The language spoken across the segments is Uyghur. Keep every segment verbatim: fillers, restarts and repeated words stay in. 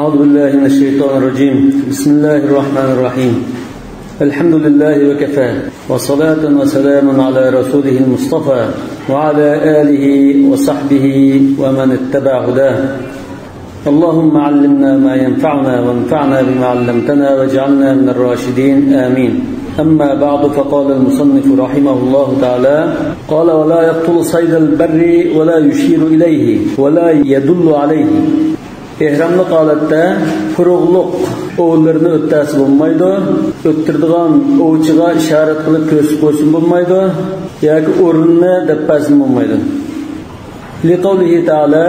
أعوذ بالله من الشيطان الرجيم. بسم الله الرحمن الرحيم. الحمد لله وكفى، وصلاة وسلام على رسوله المصطفى، وعلى آله وصحبه ومن اتبع هداه. اللهم علمنا ما ينفعنا، وانفعنا بما علمتنا، واجعلنا من الراشدين. آمين. أما بعد، فقال المصنف رحمه الله تعالى، قال: ولا يقتل صيد البر ولا يشير إليه ولا يدل عليه. ئېھراملىق ھالەتتە قۇرۇقلۇق ئوۋلىرىنى ئۆتتەرسە بولمايدۇ، ئۆتتۈرىدىغان ئوۋچىغا ئىشارەت قىلىپ كۆرسىتىپ قويسىمۇ بولمايدۇ، ياكى ئورنىنى دەپ بەرسىمۇ بولمايدۇ. لقوله تعالى: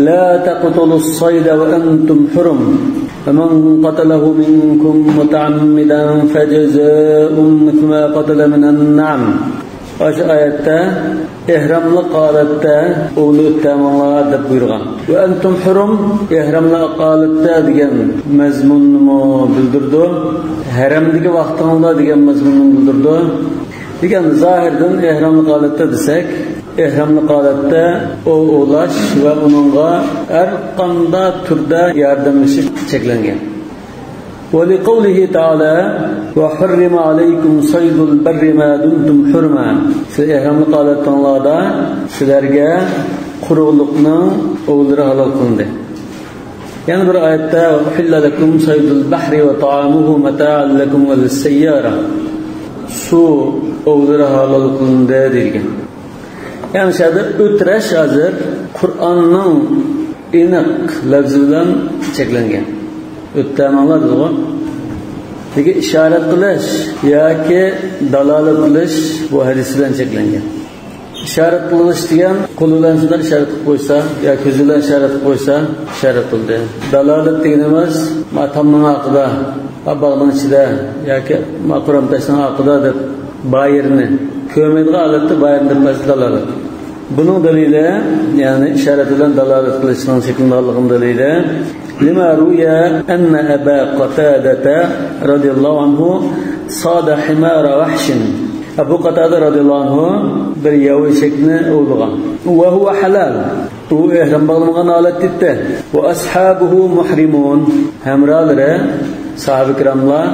لا تقتلوا الصيد وأنتم حرم، ومن قتله منكم متعمدا فجزاء مثل ما قتل من النعم. ئاشۇ ئايەتتە ئېھراملىق ھالەتتە ئوۋنى ئۆتتەرمەڭلار دەپ بۇيرۇغان. ۋە ئەنتۇم ھۇرۇم، ئېھراملىق ھالەتتە دېگەن مەزمۇننىمۇ بىلدۈرىدۇ. ھەرەمدىكى ۋاقتىڭلار دېگەن مەزمۇننى بىلدۈرىدۇ. دېگەن زاھىردىن ئېھراملىق ھالەتتە دېسەك، ئېھراملىق ھالەتتە ئوۋ ئوۋلاش ۋە ئۇنىڭغا ھەر قانداق تۈردە ياردەملىشىش چەكلەنگەن. ولقوله تعالى: وحرم عليكم صيد البر ما دمتم حرما. سىز ئېھراملىق ھالەتتىڭلاردا سىلەرگە قۇرۇقلۇقنىڭ ئوۋلىرى ھالال قىلىندى. يەنە بىر ئايەتتە: وأحل لكم صيد البحر وطعامه متاعا لكم وللسيارة. سۇ ئوۋلىرى ھالال قىلىندى دېگەن. يەنى شۇ يەردە ئۆترەش ھازىر قۇرئاننىڭ ئېنىق لەپزى بىلەن چەكلەنگەن. ئۆتتەرمەڭلار دېدىغۇ. لېكىن ئىشارەت قىلىش ياكى دالالەت قىلىش بۇ ھەدىس بىلەن چەكلەنگەن. ئىشارەت قىلىش دېگەن قولى بىلەن شۇنداق ئىشارەت قىلىپ قويسا يا كۆزى بىلەن ئىشارەت قىلىپ قويسا ئىشارەت قىلدى. دالالەت دېگىنىمىز ما تامنىڭ ھەققىدە، ما باغنىڭ ئىچىدە ياكى ما قورام تاشنىڭ ھەققىدە دەپ بايىرنى كۆرمەيدىغان ھالەتتە بايىرنى دەپ بەرسە دالالەت. بۇنىڭ دەلىلى، يەنى ئىشارەت بىلەن دالالەت قىلىشنىڭ چەكلىنىدىغانلىقىنىڭ دەلىلى، لما روي أن أبا قتادة رضي الله عنه صاد حمار وحش. ئەبۇ قاتادە رەزىياللاھۇ ئەنھۇ بىر ياۋا ئېشەكنى ئوۋلىغان. وهو حلال. ئۇ ئېھرام باغلىمىغان ھالەتتە ئىدى. وأصحابه محرمون. ھەمراھلىرى، ساھابە كىراملار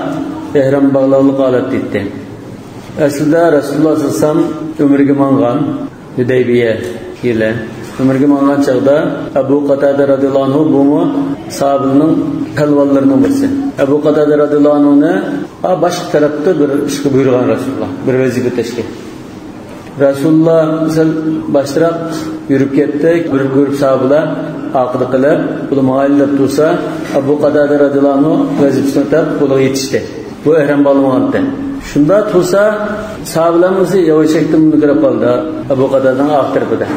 ئېھرام باغلىغانلىق ھالەتتە ئىدى. ئەسلىدە رەسۇلۇللاھ سەللەللاھۇ ئەلەيھى ۋەسەللەم ئۆمرىگە ماڭغان. ھۇدەيبىيە يىلى. ئۆمرىگە ماڭغان چاغدا ئەبۇ قاتادە رەزىياللاھۇ ئەنھۇ بۇمۇ ساھابىلەرنىڭ پەلۋانلىرىنىڭ بىرسى. ئەبۇ قاتادە رەزىياللاھۇ ئەنھۇنى، ئا، باشقا تەرەپتە بىر ئىشقا بۇيرۇغان رەسۇلۇللاھ، بىر ۋەزىپە ئۆتەشكە. رەسۇلۇللاھ سەل باشتىراق يۈرۈپ كەتتى، بىر گۇرۇپ ساھابىلەر ئارقىدا قېلىپ، بۇلار ماڭايلى دەپ تۇرسا، ئەبۇ قاتادە رەزىياللاھۇ ئەنھۇ ۋەزىپىسىنى ئۆتەپ، بۇلارغا يېتىشتى. بۇ ئەھرام باغلىمىغانتى. شۇنداق تۇرسا، ساھابىلەرنىڭ بىرسى ياۋا ئېشەكتىن مۇنداق كىرىپ قالدى، ئەبۇ قاتادەنىڭ ئارقا تەرىپىدە.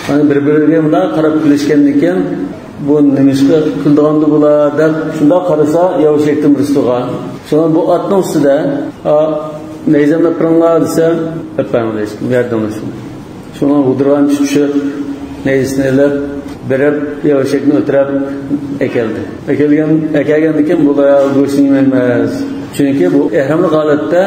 يەنى بىر-بىرىگە مۇنداق قاراپ كۈلۈشكەندىن كېيىن، بۇ نېمىشقا كۈلىدىغاندۇ بۇلار دەپ شۇنداق قارىسا، ياۋا ئېشەكتىن بىرسى تۇرغان. شۇڭا بۇ ئاتنىڭ ئۈستىدە، ئا، نەيزەمنى ئېلىپ بېرىڭلار دېسە، ئېلىپ بەرمىدى، ياردەملەشمىدى. شۇنىڭ غۇدرىغان چۈشۈپ، نەيزىسىنى ئېلىپ، بېرىپ، ياۋا ئېشەكنى ئۆتۈرۈپ ئەكەلدى. ئەكەلگەن، ئەكەلگەندىن كېيىن بۇلار گۆشنى يېمەيمىز. چۈنكى بۇ ئەھراملىق ھالەتتە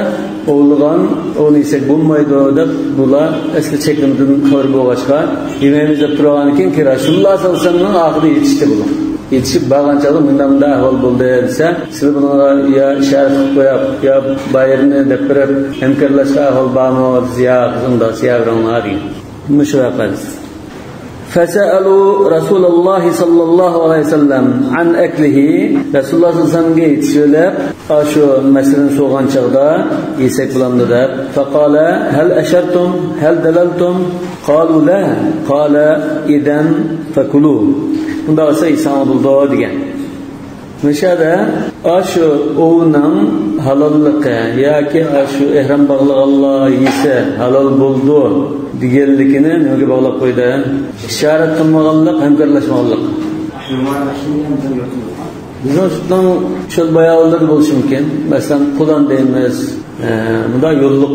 ئوۋلىغان، ئوۋنى يېسەك بولمايدۇ دەپ، بۇلار ئەسلى چەكلىمىدىن خەۋىرى بولغاچقا، يېمەيمىز دەپ تۇرغاندىن كېيىن، رەسۇلۇللاھ سەللەللاھۇ ئەلەيھى ۋەسەللەمنىڭ ئارقىدا يېتىشتى بۇلار. يېتىشىپ بارغان چاغدا مۇنداق، مۇنداق ئەھۋال بولدى دېسە، سىلەر بۇنىڭغا يا ئىشارەت قىلىپ قويۇپ، يا بايىرنى دەپ بېرىپ، ھەمكارلاشقان ئەھۋال بارمۇ دېسە، ياق، ئۇنداق دېسە، يا بېرىڭلار دېگەن. مۇشۇ ۋەقە. فسألوا رسول الله صلى الله عليه وسلم عن أكله. رەسۇلۇللاھ سەللەللاھۇ ئەلەيھى ۋەسەللەمگە يېتىشىۋېلىپ، ئاشۇ مەسىلىنى سورىغان چاغدا، يېسەك بولامدۇ دەپ. فقال: هل أشرتم؟ هل دللتم؟ قالوا: لا. قال: إذن فكلوا. ئۇنداق بولسا يېسەڭلار بولىدۇ دېگەن. مۇشۇ يەردە ئاشۇ ئوۋنىڭ ھالاللىقى ياكى ئاشۇ ئېھرام باغلىغانلار يېسە ھالال بولىدۇ دېگەنلىكىنى نېمىگە باغلاپ قويدى؟ ئىشارەت قىلمىغانلىق، ھەمكارلاشمىغانلىق. بىزنىڭ سۈپىتىنىڭ چۆل باياۋانلىرىدا بولۇشى مۇمكىن. مەسىلەن، قۇلان دەيمىز. ئە، مۇنداق يوللۇق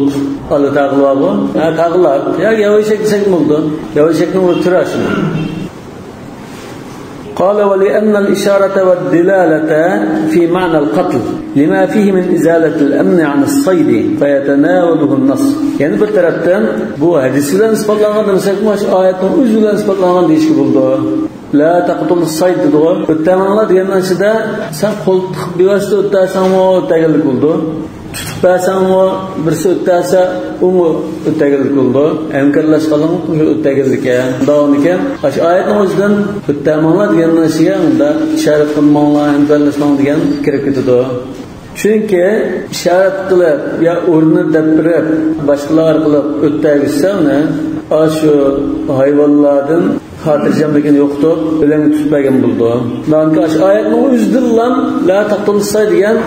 ئالا تاغىلار بارغۇ. ھە، تاغىلار. يا ياۋا ئېشەك دېسەك بولىدۇ. ياۋا ئېشەكنىڭ بىر تۈرى شۇ. قال: ولأن الإشارة والدلالة في معنى القتل، لما فيه من إزالة الأمن عن الصيد، فيتناوله النص. يەنە بىر تەرەپتىن، بۇ ھەدىس بىلەن ئىسپاتلانغان دېمىسەكمۇ، شۇ ئايەتنىڭ ئۆزى بىلەن ئىسپاتلانغان دېيىشكە بولىدۇ. لا تقتلوا الصيد دېدىغۇ. ئۆتەمەڭلار دېگەننىڭ ئىچىدە سەن قول تىقىپ بىۋاسىتە ئۆتەسەڭمۇ ئۆتەگەنلىك بولىدۇ. تۇتۇپ بەرسەڭمۇ، بىرسى ئۆتەسە، ئۇمۇ ئۆتەگەنلىك بولىدۇ. ھەمكارلاشقانلىقمۇ ئۆتەگەنلىككەن. داۋامىكەن. ئاشۇ ئايەتنىڭ ئۆزىدىن ئۆتەمەڭلار دېگەننىڭ ئىچىگە ئۇنداق ئىشارەت قىلماڭلار، ھەمكارلاشماڭ دېگەن كىرىپ كېتىدۇ. چۈنكى ئىشارەت قىلىپ يا ئورنىنى دەپ بېرىپ، باشقىلار ئارقىلىق ئۆتەگۈزسەڭ، ئاشۇ ھايۋانلاردىن خاتىرجەملىكىنى يوقىتىپ، ئۆلەڭگە تۇتۇپ بەرگەن بولىدۇ. مانا ئاشۇ ئايەتنىڭ ئۆزىدىنلا لا تقتلوا الصيد دېگەن،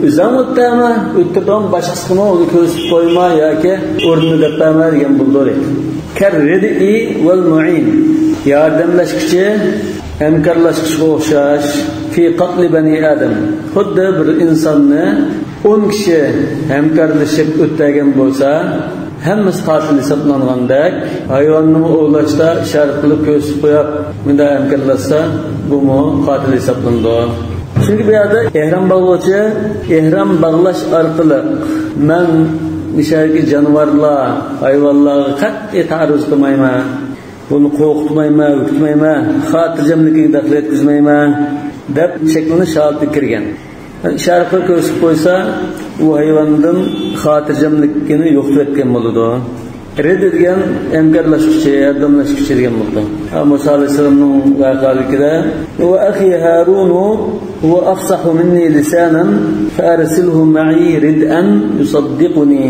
ئۆزۈڭ ئۆتەمە، ئۆتتۈرىدىغان باشقىسىغىمۇ ئۇنى كۆرسىتىپ قويما ياكى ئورنىنى دەپ بەرمە دېگەن بولىدۇ. كالردء والمعين، ياردەملەشكۈچى، ھەمكارلاشقۇچىغا ئوخشاش، في قتل بني آدم، خۇددى بىر ئىنساننى ئون كىشى ھەمكارلىشىپ ئۆتەگەن بولسا، ھەممىسى قاتىل ھېسابلانغاندەك، ھايۋاننىمۇ ئوۋلاشتا ئىشارەت قىلىپ كۆرسىتىپ قويۇپ، مۇنداق ھەمكارلاشسا، بۇمۇ قاتىل ھېسابلىنىدۇ. چۈنكى بۇ يەردە ئېھرام باغلىغۇچى ئېھرام باغلاش ئارقىلىق مەن مۇشۇ يەردىكى جانىۋارلار، ھايۋانلارغا قەتئىي تەئەررۇز قىلمايمەن، بۇنى قورقۇتمايمەن، ھۆكۈتمەيمەن، خاتىرجەملىكىگە دەخلى يەتكۈزمەيمەن دەپ شەكلىنىش ھالىتىگە كىرگەن. ئىشارەت قىلىپ كۆرسىتىپ قويسا، ئۇ ھايۋاندىن خاتىرجەملىكىنى يوقىتىۋەتكەن بولىدۇ. رد دېگەن ھەمكارلاشقۇچى، ياردەملەشكۈچى دېگەن بولىدۇ. ھە، مۇسا ئەلەيھىسسالامنىڭ ۋەقەلىكىدە، وأخي هارون هو أفصح مني لسانا فأرسله معي رد أن يصدقني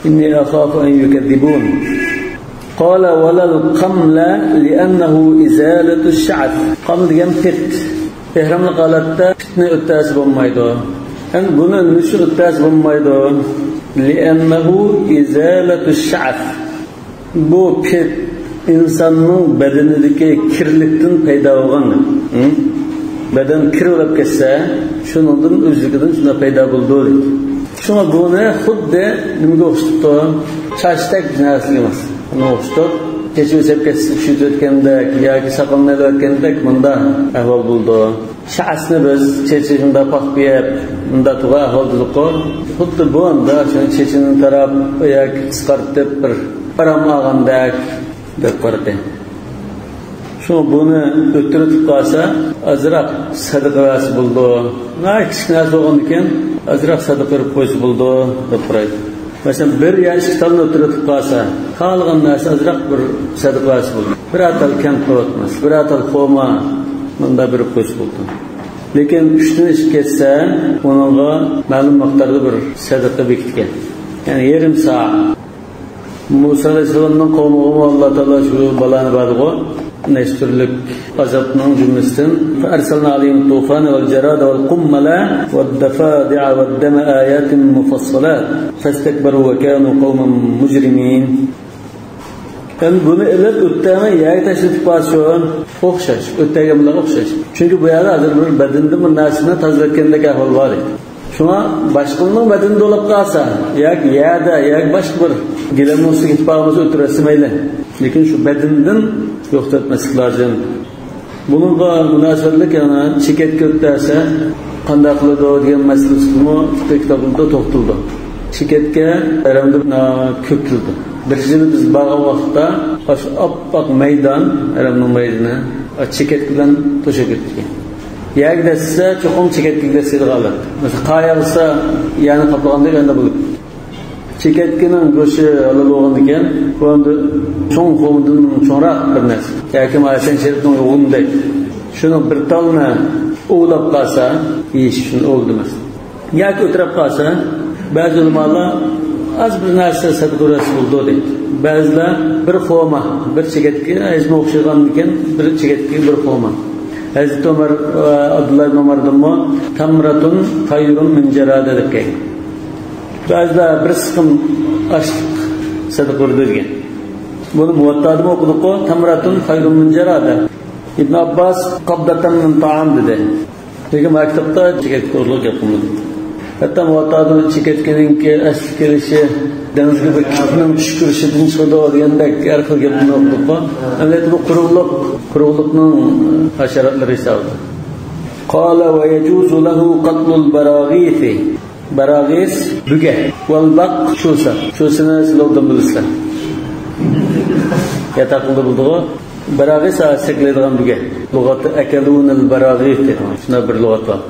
إني أخاف أن يكذبون. قال ولا القمل لأنه إزالة الشعث. قام دېگەن پىت. ئېھراملىق ھالەتتە پىتنى ئۆتەسە بولمايدۇ. ئەمدى بۇنى نېمە ئۈچۈن ئۆتەسە بولمايدۇ؟ لأنه إزالة الشعث. بۇ پىت ئىنساننىڭ بەدىنىدىكى كىرلىكتىن پەيدا بولغان. ھە؟ بەدەن كىر بولۇپ كەتسە، شۇنىڭدىن ئۆزلۈكىدىن شۇنداق پەيدا بولىدۇ دەيدۇ. شۇڭا بۇنى خۇددى نېمىگە ئوخشىتىپتۇ؟ چاچتەك بىر نەرسىگە ئەمەس. ئۇنى ئوخشىتىپ، چېچى ئۆسۈپ كەتسە، چۈشۈپ ئۆتكەندەك ياكى ساقىلىنى ئېلىۋەتكەندەك مۇنداق ئەھۋال بولىدۇ. شەئەسنى بىز چېچى شۇنداق پاخپىيەپ، مۇنداق تۇغا ئەھۋال دېدۇققۇ. خۇددى بۇ ئاندا شۇنى چېچىنى تاراپ ياكى قىسقارتىپ بىر ئارام ئالغاندەك دەپ قارىدى. شۇ بۇنى ئۆتتۈرۈپ قالسا، ئازراق سەدىقە بەرسە بولىدۇ. ناھايىتى كىچىك نەرسە بولغاندىكىن، ئازراق سەدىقە بېرىپ قويسا بولىدۇ دەپ قارايدۇ. مەسىلەن، بىر يا ئىككى تالنى ئۆتتۈرۈپ قالسا، قالغان نەرسە ئازراق بىر سەدىقە بەرسە بولىدۇ. بىرەر تال كەنت قىلىۋاتماس، بىرەر تال خورما، مۇنداق بېرىپ قويسا بولىدۇ. لېكىن ئۈچتىن ئېشىپ كەتسە، ئۇنىڭغا مەلۇم مىقداردا بىر سەدىقە بېكىتكەن. يەنى يېرىم سا. مۇسا ئەلەيھىسسالامنىڭ قومىغىمۇ ئاللا تائالا شۇ بالانى بەردىغۇ، نەچچە تۈرلۈك ئازابنىڭ جۈملىسىدىن. فأرسلنا عليهم الطوفان والجراد والقمل والضفادع والدم آيات مفصلات فاستكبروا وكانوا قوما مجرمين. ئەمدى بۇنى ئېلىپ ئۆتەڭنى يەرگە تاشلىتىپ بارسۇن. ئوخشاش، ئۆتەگەن بىلەن ئوخشاش. چۈنكى بۇ يەردە ھازىر بىر بەدىنىدىن بىر نەرسىنى تازىلىتىۋەتكەندەك ئەھۋال بار ئىدى. شۇڭا باشقىلارنىڭ بەدىنىدە بولۇپ قالسا، ياكى يەردە، ياكى باشقا بىر گىلەمنىڭ ئۈستىگە كېتىپ قالغان بولسا ئۆتۈرۈۋەتسە مەيلى. لېكىن شۇ بەدىنىدىن يوقىتىۋەتمەسلىك لازىم. بۇنىڭغا مۇناسىۋەتلىك يەنە چېكەتكە ئۆتەلسە قانداق قىلىدۇ دېگەن مەسىلىسىمۇ فىقھىي كىتابلاردا توختىلىدۇ. چېكەتكە ئەرەبدە كۆپ كېلىدۇ. بىر يىلى بىز بارغان ۋاقىتتا ئاشۇ ئاپئاق مەيدان، ئەرەبنىڭ مەيدىنى، چېكەتكە بىلەن توشۇپ كەتكەن. يەرگە دەسسە چوقۇم چېكەتكىگە دەسسەيدىغان ھالەت. مەسىلەن، قايا بولسا يەرنى قاپلىغاندەك ئەندە بولۇپ. چېكەتكىنىڭ گۆشى ھالال بولغاندىكىن، بۇ ئەمدى چوڭ خورمىدىن چوڭراق بىر نەرسە. ياكى مانا ھەسەن شېرىپنىڭ يوغىنىدەك. شۇنىڭ بىر تالنى ئوۋلاپ قالسا، يېيىش ئۈچۈن ئوۋلىدى مەسىلەن. ياكى ئۆتۈرۈپ قالسا، بەزى ئۆلىمالار ئاز بىر نەرسە سەدىقە بەرسە بولىدۇ دەيدۇ. بەزىلەر بىر خورما، بىر چېكەتكە، ھەجمى ئوخشىغاندىكىن بىر چېكەتكە بىر خورما. ھەزرىتى ئۆمەر، ئابدۇللا ئىبن ئۆمەردىنمۇ تمرة خير من جرادة دەپ كەلگەن. بەزىلەر بىر سىقىم ئاشلىق سەدىقە بېرىدۇ دېگەن. بۇنى مۇۋەتتادىمۇ ئوقۇدۇققۇ، تمرة خير من جرادة. ئىبن ئابباس قبضة من طعام دېدى. لېكىن مانا كىتابتا چېكەتكە توغرىلىق گەپ قىلمىدى. ھەتتا مۇۋەتتادا چېكەتكىنىڭكى ئەسلى كېلىشى دېڭىزغا بىر كىتنىڭ چۈشۈپ كىرىشىدىن چىقىدۇ دېگەندەك ھەر خىل گەپلەرنى ئوقۇدۇققۇ. ئەمەلىيەتتە بۇ قۇرۇقلۇق، قۇرۇقلۇقنىڭ ھاشاراتلىرى ھېسابىدا. قال ويجوز له قتل البراغيث. باراغىس، بۈگە. والبق، چۇسا. چۇسىنى سىلەر ئوبدان بىلىسىلەر. ياتاقلىدا بولىدىغۇ. باراغىس سەكلەيدىغان بۈگە. لۇغەتتە ئەكەلۇنەل باراغىس دەيدىغان شۇنداق بىر لۇغەت بار.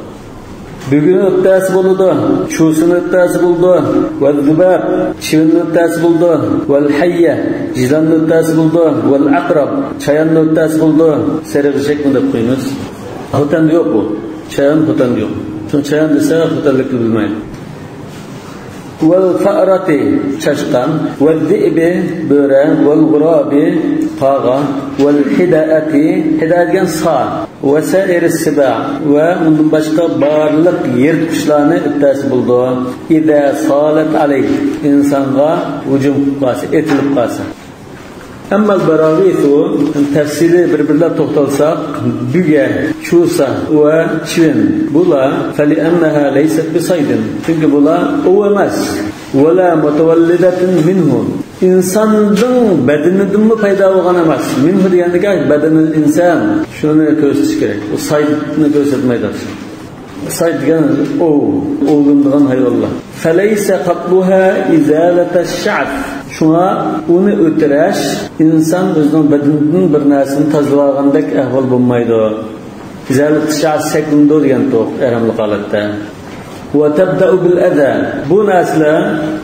بۈگىنى ئۆتتەسە بولىدۇ، چۇسىنى ئۆتتەسە بولىدۇ، ۋەززۇباب، چىۋىننى ئۆتتەسە بولىدۇ، ۋەلھەييە، يىلاننى ئۆتتەسە بولىدۇ، ۋەلئەقرەب، چاياننى ئۆتتەسە بولىدۇ، سېرىق ئېشەكنى دەپ قويىمىز. خوتەندە يوق بۇ. چايان خوتەندە يوق. شۇڭا چايان دېسە خوتەنلىكلەر بىلمەيدۇ. ۋەلفەئرەتى، چاشقان، ۋەززىئبى، بۆرە، ۋەلغۇرابى، قاغا، ۋەلھىدەئەتى، ھىدەئە دېگەن سا، ۋەسائىرىس سىبا، ۋە ئۇندىن باشقا بارلىق يىرتقۇچلارنى ئۆتتەسە بولىدۇ. ئىزا سالەت ئەلەيھ، ئىنسانغا ھۇجۇم قىلىپ قالسا، ئېتىلىپ قالسا. ئەممەل باراغىسۇ، تەپسىلىي بىر-بىرلەپ توختالساق، بۈگە، چۇسا ۋە چىۋىن، بۇلار، فەلىئەننەھا لەيسەت بىسەيدىن، چۈنكى بۇلار ئوۋ ئەمەس، ۋەلا مۇتەۋەللىدەتىن مىنھۇ، ئىنساننىڭ بەدىنىدىنمۇ پەيدا بولغان ئەمەس. مىنھۇ دېگەندىكى بەدىنىل ئىنسان، شۇنى كۆرسىتىش كېرەك. ئۇ سەيدنى كۆرسەتمەيدۇ. سەيد دېگەن ئوۋ، ئوۋلىنىدىغان ھايۋانلار. فەلەيسە قەتلۇھا ئىزالەتەش شەئس. شۇڭا ئۇنى ئۆتۈرەش ئىنسان ئۆزىنىڭ بەدىنىدىن بىر نەرسىنى تازىلاۋالغاندەك ئەھۋال بولمايدۇ. ئىزالەتەش شەئس سەكلىنىدۇ دېگەنتۇق ئەرەبلىك ھالەتتە. ۋە تەبدەئۇ بىل ئەزا. بۇ نەرسىلەر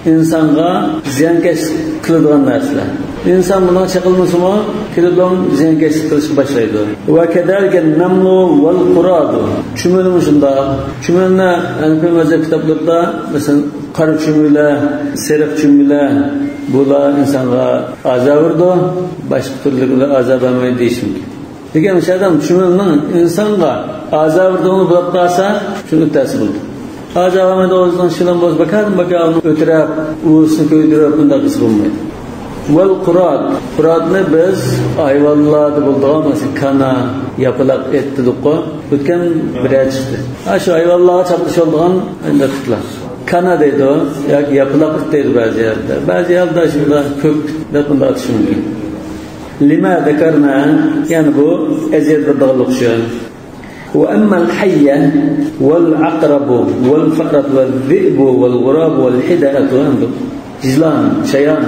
ئىنسانغا زىيانكەشلىك قىلىدىغان نەرسىلەر. ئىنسان بۇنىڭغا چېقىلمىسىمۇ، كېلىپلا زىيانكەشلىك قىلىشقا باشلايدۇ. ۋە كەزالىكە نەملۇ ۋەل قۇرادۇ. چۈمۈلىمۇ شۇنداق. چۈمۈلنى ھەنەفىي مەزھەپ كىتابلىرىدا، مەسىلەن، قارا چۈمۈلە، سېرىق چۈمۈلە، بۇلار ئىنسانغا ئازار بېرىدۇ، باشقا تۈرلۈكلەر ئازار بەرمەيدۇ دېيىش مۇمكىن. لېكىن ئاشۇ ئادەم چۈمۈلنىڭ ئىنسانغا ئازار بېرىدىغىنى بولۇپ قالسا، شۇنى ئۆتەسە بولىدۇ. ئازار بەرمەيدىغان ئۆزىنىڭ شىلان بولسا، بىكاردىن بىكار ئۇنى ئۆتۈرەپ، ئۇۋىسىنى كۆيدۈرۈپ، بۇنداق قىلسا بولمايدۇ. ۋەل قۇرات. قۇراتنى بىز ھايۋانلاردا بولىدىغان، مەسىلەن، كانا، ياپىلاق ئىت دېدۇققۇ. ئۆتكەن بىر ئاي چىقتى. ھە، شۇ ھايۋانلارغا چاپلىشىۋالىدىغان ئىتلار. كانا دەيدۇ، ياكى ياپىلاق ئىت دەيدۇ بەزى يەردە. بەزى يەردە شۇنداق كۆك دەپ بۇنداق ئاتىشى مۇمكىن. لىما زەكەرنا، يەنى بۇ ئەزىيەت بېرىدىغانلىق ئۈچۈن. ۋە ئەممەل ھەييە ۋەل ئەقرەبۇ ۋەل فەئرەتۇ ۋەل زىئبۇ ۋەل غۇرابۇ ۋەل ھىدەئەتۇ، ئەمدى يىلان، چايان،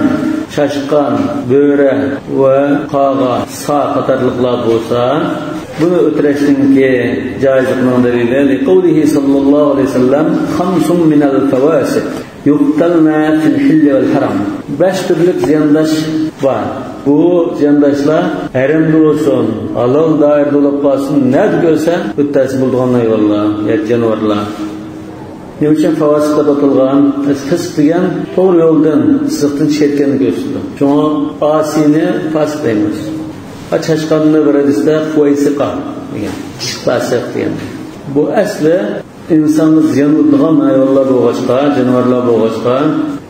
چاشقان، بۆرە ۋە قاغا، سا قاتارلىقلار بولسا، بۇنى ئۆتۈرۈشنىڭكى جائىزلىقىنىڭ دەلىلى، لىقەۋلىھى سەللەللاھۇ ئەلەيھى ۋەسەللەم، خەمسۇن مىنەل فەۋاسىق يۇقتەلنە فىل ھىللى ۋەل ھەرەم. بەش تۈرلۈك زىيانداش بار. بۇ زىيانداشلار ھەرەمدە بولسۇن، ھالال دائىرىدە بولۇپ قالسۇن، نەدە كۆرسە ئۆتتەسە بولىدىغان ھايۋانلار يا جانىۋارلار. نېمە ئۈچۈن فاسىق دەپ ئاتالغان؟ فىسق دېگەن توغرا يولدىن، سىزىقتىن چىقىپ كەتكەننى كۆرسىتىدۇ. شۇڭا ئاسىينى فاسىق دەيمىز. ھە، چاشقاننى بىر ھەدىستە فۇۋەيسىقا دېگەن، كىچىك پاسىق دېگەن. بۇ ئەسلى ئىنسانغا زىيان ئۇرىدىغان ھايۋانلار بولغاچقا، جانىۋارلار بولغاچقا،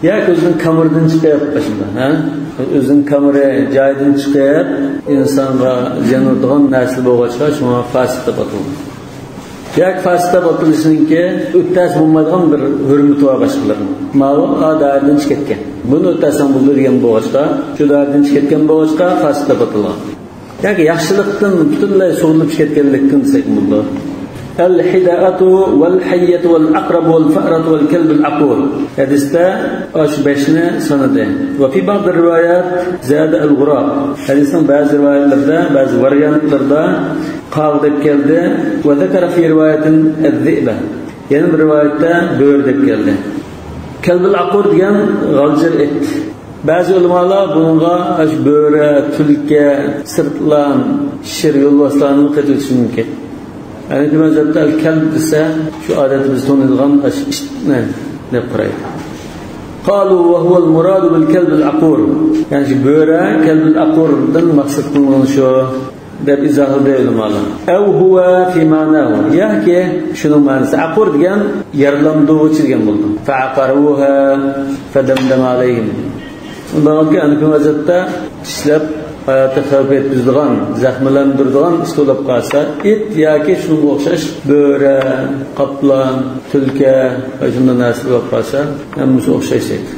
ياكى ئۆزىنىڭ كامىرىدىن چىقىپ، ئاشۇنداق، ھە؟ ئۆزىنىڭ كامىرى جايىدىن چىقىپ، ئىنسانغا زىيان ئۇرىدىغان نەرسە بولغاچقا، شۇڭا فاسىق دەپ ئاتىلىدۇ. ياكى فاسىق دەپ ئاتىلىشىنىڭكى ئۆتتەسە بولمايدىغان بىر ھۆرمىتى بار باشقىلارنىڭ. ماۋۇ ئا دائىرىدىن چىقىپ كەتكەن. بۇنى ئۆتتەسەڭ بولىدۇ دېگەن بولغاچقا، شۇ دائىرىدىن چىقىپ كەتكەن بولغاچقا، فاسىق دەپ ئاتالغان. ياكى ياخشىلىقتىن پۈتۈنلەي سۇغۇرۇلۇپ كەتكەنلىكتىن دېسەك بولىدۇ. ئەل ھىدەئەتۇ ۋەل ھەييەتۇ ۋەل ئەقرەبۇ ۋەل فەئرەتۇ ۋەل كەلبىل ئەقۇر. ھەدىستە ئاشۇ بەشنى سانىدى. ۋە فى بەئزى رىۋايەت زادە ئەل غۇراب. ھەدىسنىڭ بەزى رىۋايەتلىرىدە، بەزى ۋارىيانتلىرىدا قاغا دەپ كەلدى. ۋە زەكەرە فى رىۋايەتىن ئەز زىئبە. يەنە بىر رىۋايەتتە بۆرە دەپ كەلدى. كەلبىل ئەقۇر دېگەن غالجىر ئىت. بەزى ئۆلىمالار بۇنىڭغا ئاشۇ بۆرە، تۈلكە، سىرتلان، شىر، يولۋاسلارنى قېتىۋېتىشى مۇمكىن. ھەنەفىي مەزھەپتە ئەل كەلب دېسە، شۇ ئادەتتە بىز تونۇيدىغان ئاشۇ ئىتنى دەپ قارايدۇ. قالۇ ۋە ھۇۋەل مۇرادۇ بىل كەلبىل ئەقۇر. يەنى شۇ بۆرە، كەلبىل ئەقۇردىن مەقسەت قىلىنغىنى شۇ. دەپ ئىزاھلىدى ئۆلىمالار. ئەۋ ھۇۋە فى مەئناھۇ، ياكى شۇنىڭ مەنىسى ئەقۇر دېگەن يارىلاندۇرغۇچى دېگەن بولىدۇ. فەئەقەرۇھا فەدەمدەمە ئەلەيھىم. ئۇنداق بولغانكى، ھەنەفىي مەزھەپتە چىشلەپ ھاياتقا خەۋپ يەتكۈزىدىغان، زەخىملەندۈرىدىغان ئىت بولۇپ قالسا، ئىت ياكى شۇنىڭغا ئوخشاش بۆرە، قاپلان، تۈلكە ۋە شۇنداق نەرسە بولۇپ قالسا، ھەممىسى ئوخشاش دەيدۇ.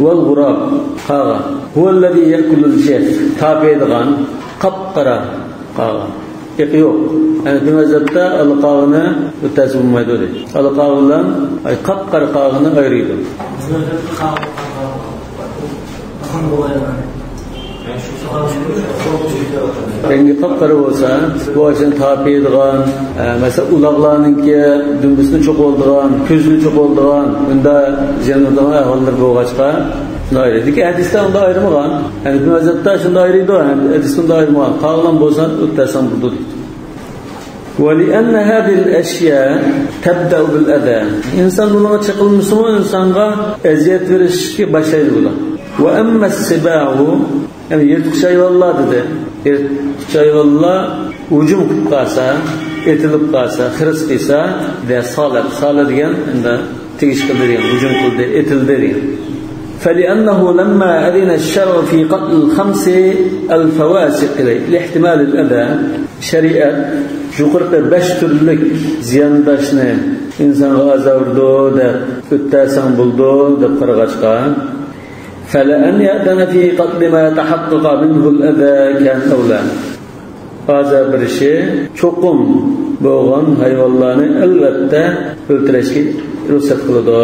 ۋەل غۇراب، قاغا. ھۇۋەللەزى يەئكۇلۇل جەف، تارپايدىغان، قاپقارا قاغا. ئېقى يوق. ھەنەفىي مەزھەپتە ئالا قاغىنى ئۆتەسە بولمايدۇ دەيدۇ. ئالا قاغا بىلەن، ئاي، قاپقارا قاغىنى ئايرىيدۇ. بىزنىڭ مەزھەپتە قاغا، قاغا، قاغا بولغان. رەڭگى قاپقارا بولسا، بۇ ئاشۇنى تارپىيىدىغان، ئە، مەسىلەن، ئۇلاغلارنىڭكى دۈمبىسىنى چوقۇۋالىدىغان، كۆزىنى چوقۇۋالىدىغان، بۇنداق زىيان بېرىدىغان ئەھۋاللار بولغاچقا، شۇنداق ئايرىيدۇ. لېكىن ھەدىستە ئۇنداق ئايرىمىغان. ھەنەفىي مەزھەپتە شۇنداق ئايرىيدۇ، ھەدىستە ئۇنداق ئايرىمىغان. قالغان بولسا ئۆتەسەڭ بولىدۇ دەيدۇ. ولأن هذه الأشياء تبدأ بالأذى. ئىنسان بۇنىڭغا چېقىلمىسىمۇ، ئىنسانغا ئەزىيەت بېرىشكە باشلايدۇ بۇلار. وأما السباع، يەنى يىرتقۇچ ھايۋانلار دېدى. يىرتقۇچ ھايۋانلار ھۇجۇم قىلىپ قالسا، ئېتىلىپ قالسا، خىرىس قىلسا، دە سالەت. سالەت دېگەن ئەمدى تېگىش قىلدى دېگەن، ھۇجۇم قىلدى، ئېتىلدى دېگەن. فلأنه لما أذن الشرع في قتل الخمس الفواسق لاحتمال الأذى، شەرىئەت يۇقىرىقى بەش تۈرلۈك زىيانداشنى، ئىنسانغا ئازار بېرىدۇ دەپ، ئۆتەسەڭ بولىدۇ دەپ قارىغاچقا، فلأن يأذن في قتل ما تحقق منه الأذى كان أولى. ئازار بېرىشى چوقۇم بولغان ھايۋانلارنى ئەلۋەتتە ئۆلتۈرۈشكە رۇخسەت قىلىدۇ.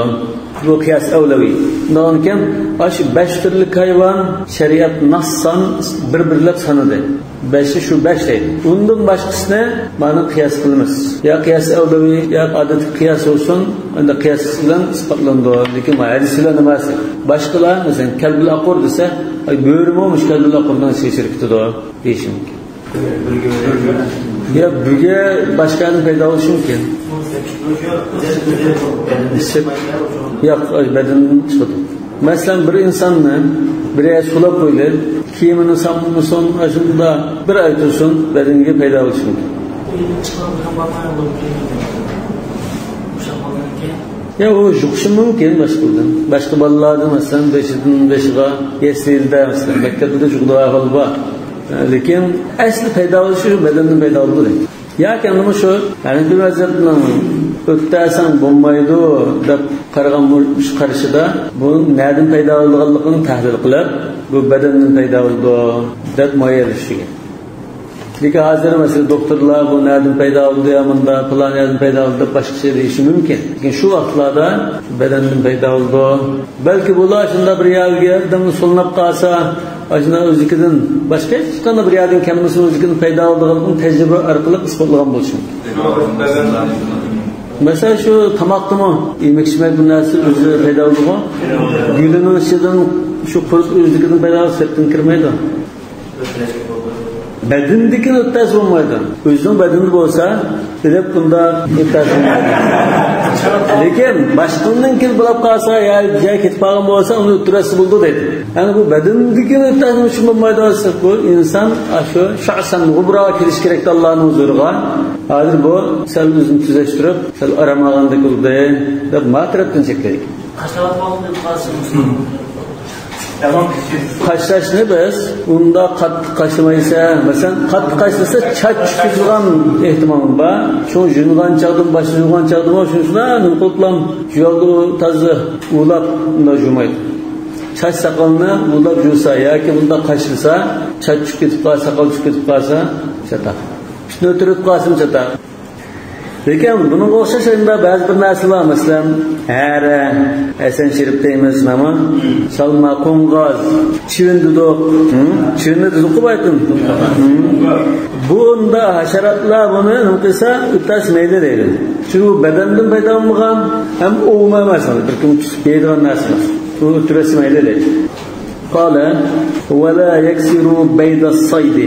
بۇ قىياس ئەۋلەۋى. شۇنداقكەن، ئاشۇ بەش تۈرلۈك ھايۋان شەرىئەت ناسسان بىر-بىرلەپ سانىدى. بەشى شۇ بەش دەيدۇ. ئۇندىن باشقىسىنى مانا قىياس قىلىمىز. يا قىياس ئەۋلەۋى، يا ئادەتتىكى قىياس بولسۇن، ئەمدى قىياس بىلەن ئىسپاتلىنىدۇ. لېكىن ما ھەدىس بىلەن ئەمەس. باشقىلار، مەسىلەن، كەلبىل ئاقۇر دېسە، ئاي، بۆرىمۇ مۇشۇ كەلبىل ئاقۇرنىڭ ئىچىگە كىرىپ كېتىدۇ دېيىشى مۇمكىن. يا بۈگە باشقا يەردىن پەيدا بولۇشى مۇمكىن. ياق، بەدەندىن چىقىدۇ. مەسىلەن، بىر ئىنساننى بىر يەرگە سولاپ قويدى، كىيىمىنى سالمىسۇن، ئاشۇنداق بىر ئاي تۇرسۇن، بەدىنىگە پەيدا بولۇشى مۇمكىن. يا ئۇ يۇقۇشى مۇمكىن باشقىدىن. باشقا بالىلاردىن، مەسىلەن، بېشىدىن بېشىغا يەسلىدە، مەسىلەن، مەكتەپتە يۇقىدىغان ئەھۋال بار. لېكىن ئەسلى پەيدا بولۇشى شۇ بەدەندىن پەيدا بولىدۇ دەيدۇ. ياكى ئەمدىمۇ شۇ ھەنەفىي مەزھەپنىڭ ئۆتەسەڭ بولمايدۇ دەپ قارىغان بۇ قارىشىدا بۇ نەدىن پەيدا بولىدىغانلىقىنى تەھلىل قىلىپ، بۇ بەدەندىن پەيدا بولىدۇ دەپ مۇئەييەنلەشتۈرگەن. لېكىن ھازىر، مەسىلەن، دوختۇرلار بۇ نەدىن پەيدا بولدى، يا مۇنداق پىلان يەردىن پەيدا بولدى دەپ باشقىچە دېيىشى مۇمكىن. لېكىن شۇ ۋاقىتلاردا بەدەندىن پەيدا بولىدۇ. بەلكى بۇلار شۇنداق بىر يەرگە ئادەمنى سولىناپ قالسا، ئاشۇنداق ئۆزلۈكىدىن باشقا ھېچقانداق بىر يەردىن كەلمىسۇن، ئۆزلۈكىدىن پەيدا بولىدىغانلىقىنى تەجرىبە ئارقىلىق ئىسپاتلىغان بولۇشى مۇمكىن. مەسىلەن، شۇ تاماقتىمۇ يېمەك-ئىچمەك بىر نەرسە ئۆزى پەيدا بولىدىغۇ. گۈلىنىڭ ئىچىدىن شۇ قۇرۇپ ئۆزلۈكىدىن پەيدا بولسا سىرتتىن كىرمەيدۇ. بەدىنىدىكىنى ئۆتەسە بولمايدۇ. ئۆزىنىڭ بەدىنىدە بولسا، ئېلىپ بۇنداق ئۆتەسە بولمايدۇ. لېكىن باشقىنىڭكىنى بۇلاپ قالسا، يا جاي كېتىپ قالغان بولسا، ئۇنى ئۆتتۈرەسە بولىدۇ دەيدۇ. يەنى بۇ بەدىنىدىكىنى ئۆتەسە ئۈچۈن بولمايدۇ. بۇ ئىنسان شۇ شەخسەن غۇبراغا كېلىشى كېرەكتى ئاللانىڭ ھۇزۇرىغا. ھازىر بۇ سەل ئۆزىنى تۈزەشتۈرۈپ، سەل ئارام ئالغاندەك بولدى دەپ ما تەرەپتىن چەكلەيدۇ. قاشلاشنى بىز ئۇنداق قاتتىق قاشلىمايسەن. مەسىلەن، قاتتىق قاشلىسا چاچ چۈشۈپ كېتىدىغان ئېھتىمال بار. شۇ يۇيۇنغان چاغدىمۇ، باش يۇيغان چاغدىمۇ شۇنى شۇنداق نېمە قىلىپلا يۇيالدى، تازا ئۇۋىلاپ ئۇنداق يۇمايدۇ. چاچ ساقالنى ئۇۋىلاپ يۇسا ياكى بۇنداق قاشلىسا، چاچ چۈشۈپ كېتىپ قالسا، ساقال چۈشۈپ كېتىپ قالسا، چاتاق. پىتنە ئۆتۈرۈپ قالسىمۇ چاتاق. لېكىن بۇنىڭغا ئوخشاش ئەمدى بەزى بىر نەرسە بار، مەسىلەن، ھەرە، ھەسەن شېرىپ دەيمىز، نېمە؟ سالما، قوڭغاز، چىۋىن دېدۇق. ھە؟ چىۋىننى دېدۇققۇ بايىقى. ھە؟ بۇندا ھاشاراتلار بۇنى نېمە قىلسا، ئۆتەسە مەيلى دەيدۇ. چۈنكى بۇ بەدەندىن پەيدا بولمىغان، ھەم ئوۋما ئەمەس، بىر كۈن تۇتۇپ يەيدىغان نەرسە ئەمەس. بۇ ئۆتتۈرەسە مەيلى دەيدۇ. قال، ولا يكسر بيض الصيد.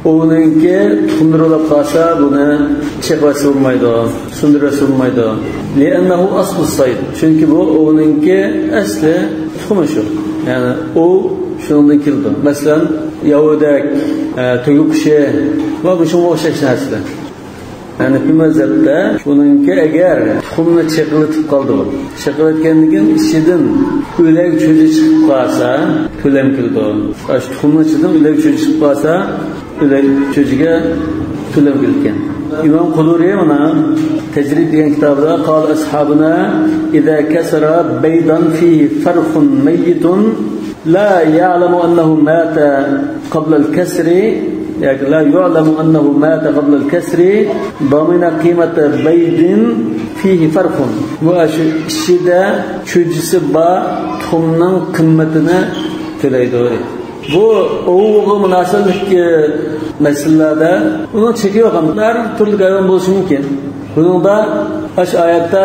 ئوۋنىڭكى تۇخۇملىرى بولاپ قالسا، بۇنى چېقىۋەتسە بولمايدۇ، سۇندۇرۇۋەتسە بولمايدۇ. لأنه أصل الصيد. چۈنكى بۇ ئوۋنىڭكى ئەسلى تۇخۇمى شۇ. يەنى ئوۋ شۇنىڭدىن كېلىدۇ. مەسىلەن، ياۋىدەك، ئە، تۆگە قۇشى ۋە بۇ شۇنىڭغا ئوخشاش نەرسىلەر. ھەنەفىي مەزھەپتە بۇنىڭكى ئەگەر تۇخۇمنى چېقىۋېتىپ قالدى بۇ. چېقىۋەتكەندىن كېيىن ئىچىدىن ئۆلەك چۆجى چىقىپ قالسا، تۆلەم كېلىدۇ. ئاشۇ تۇخۇمنىڭ ئىچىدىن ئۆلەك چۆجى چىقىپ قالسا، ئۆلەك چۆجىگە تۆلەم كېلىدىكەن. ئىمام قۇدۇرى مانا تەجرىد دېگەن كىتابىدا، قال أصحابنا إذا كسر بيضا فيه فرخ ميت لا يعلم أنه مات قبل الكسر، ياكى لا يعلم أنه مات قبل الكسر، ضمن قيمة بيض فيه فرخ. بۇ ئاشۇ ئىچىدە چۆجىسى بار تۇخۇمنىڭ قىممىتىنى تۆلەيدۇ. بۇ ئوۋغا مۇناسىۋەتلىك، ئى، مەسىلىلەردە ئۇنىڭ چېكى يوق. ھەر تۈرلۈك ھايۋان بولۇشى مۇمكىن. بۇنىڭدا ئاشۇ ئايەتتە،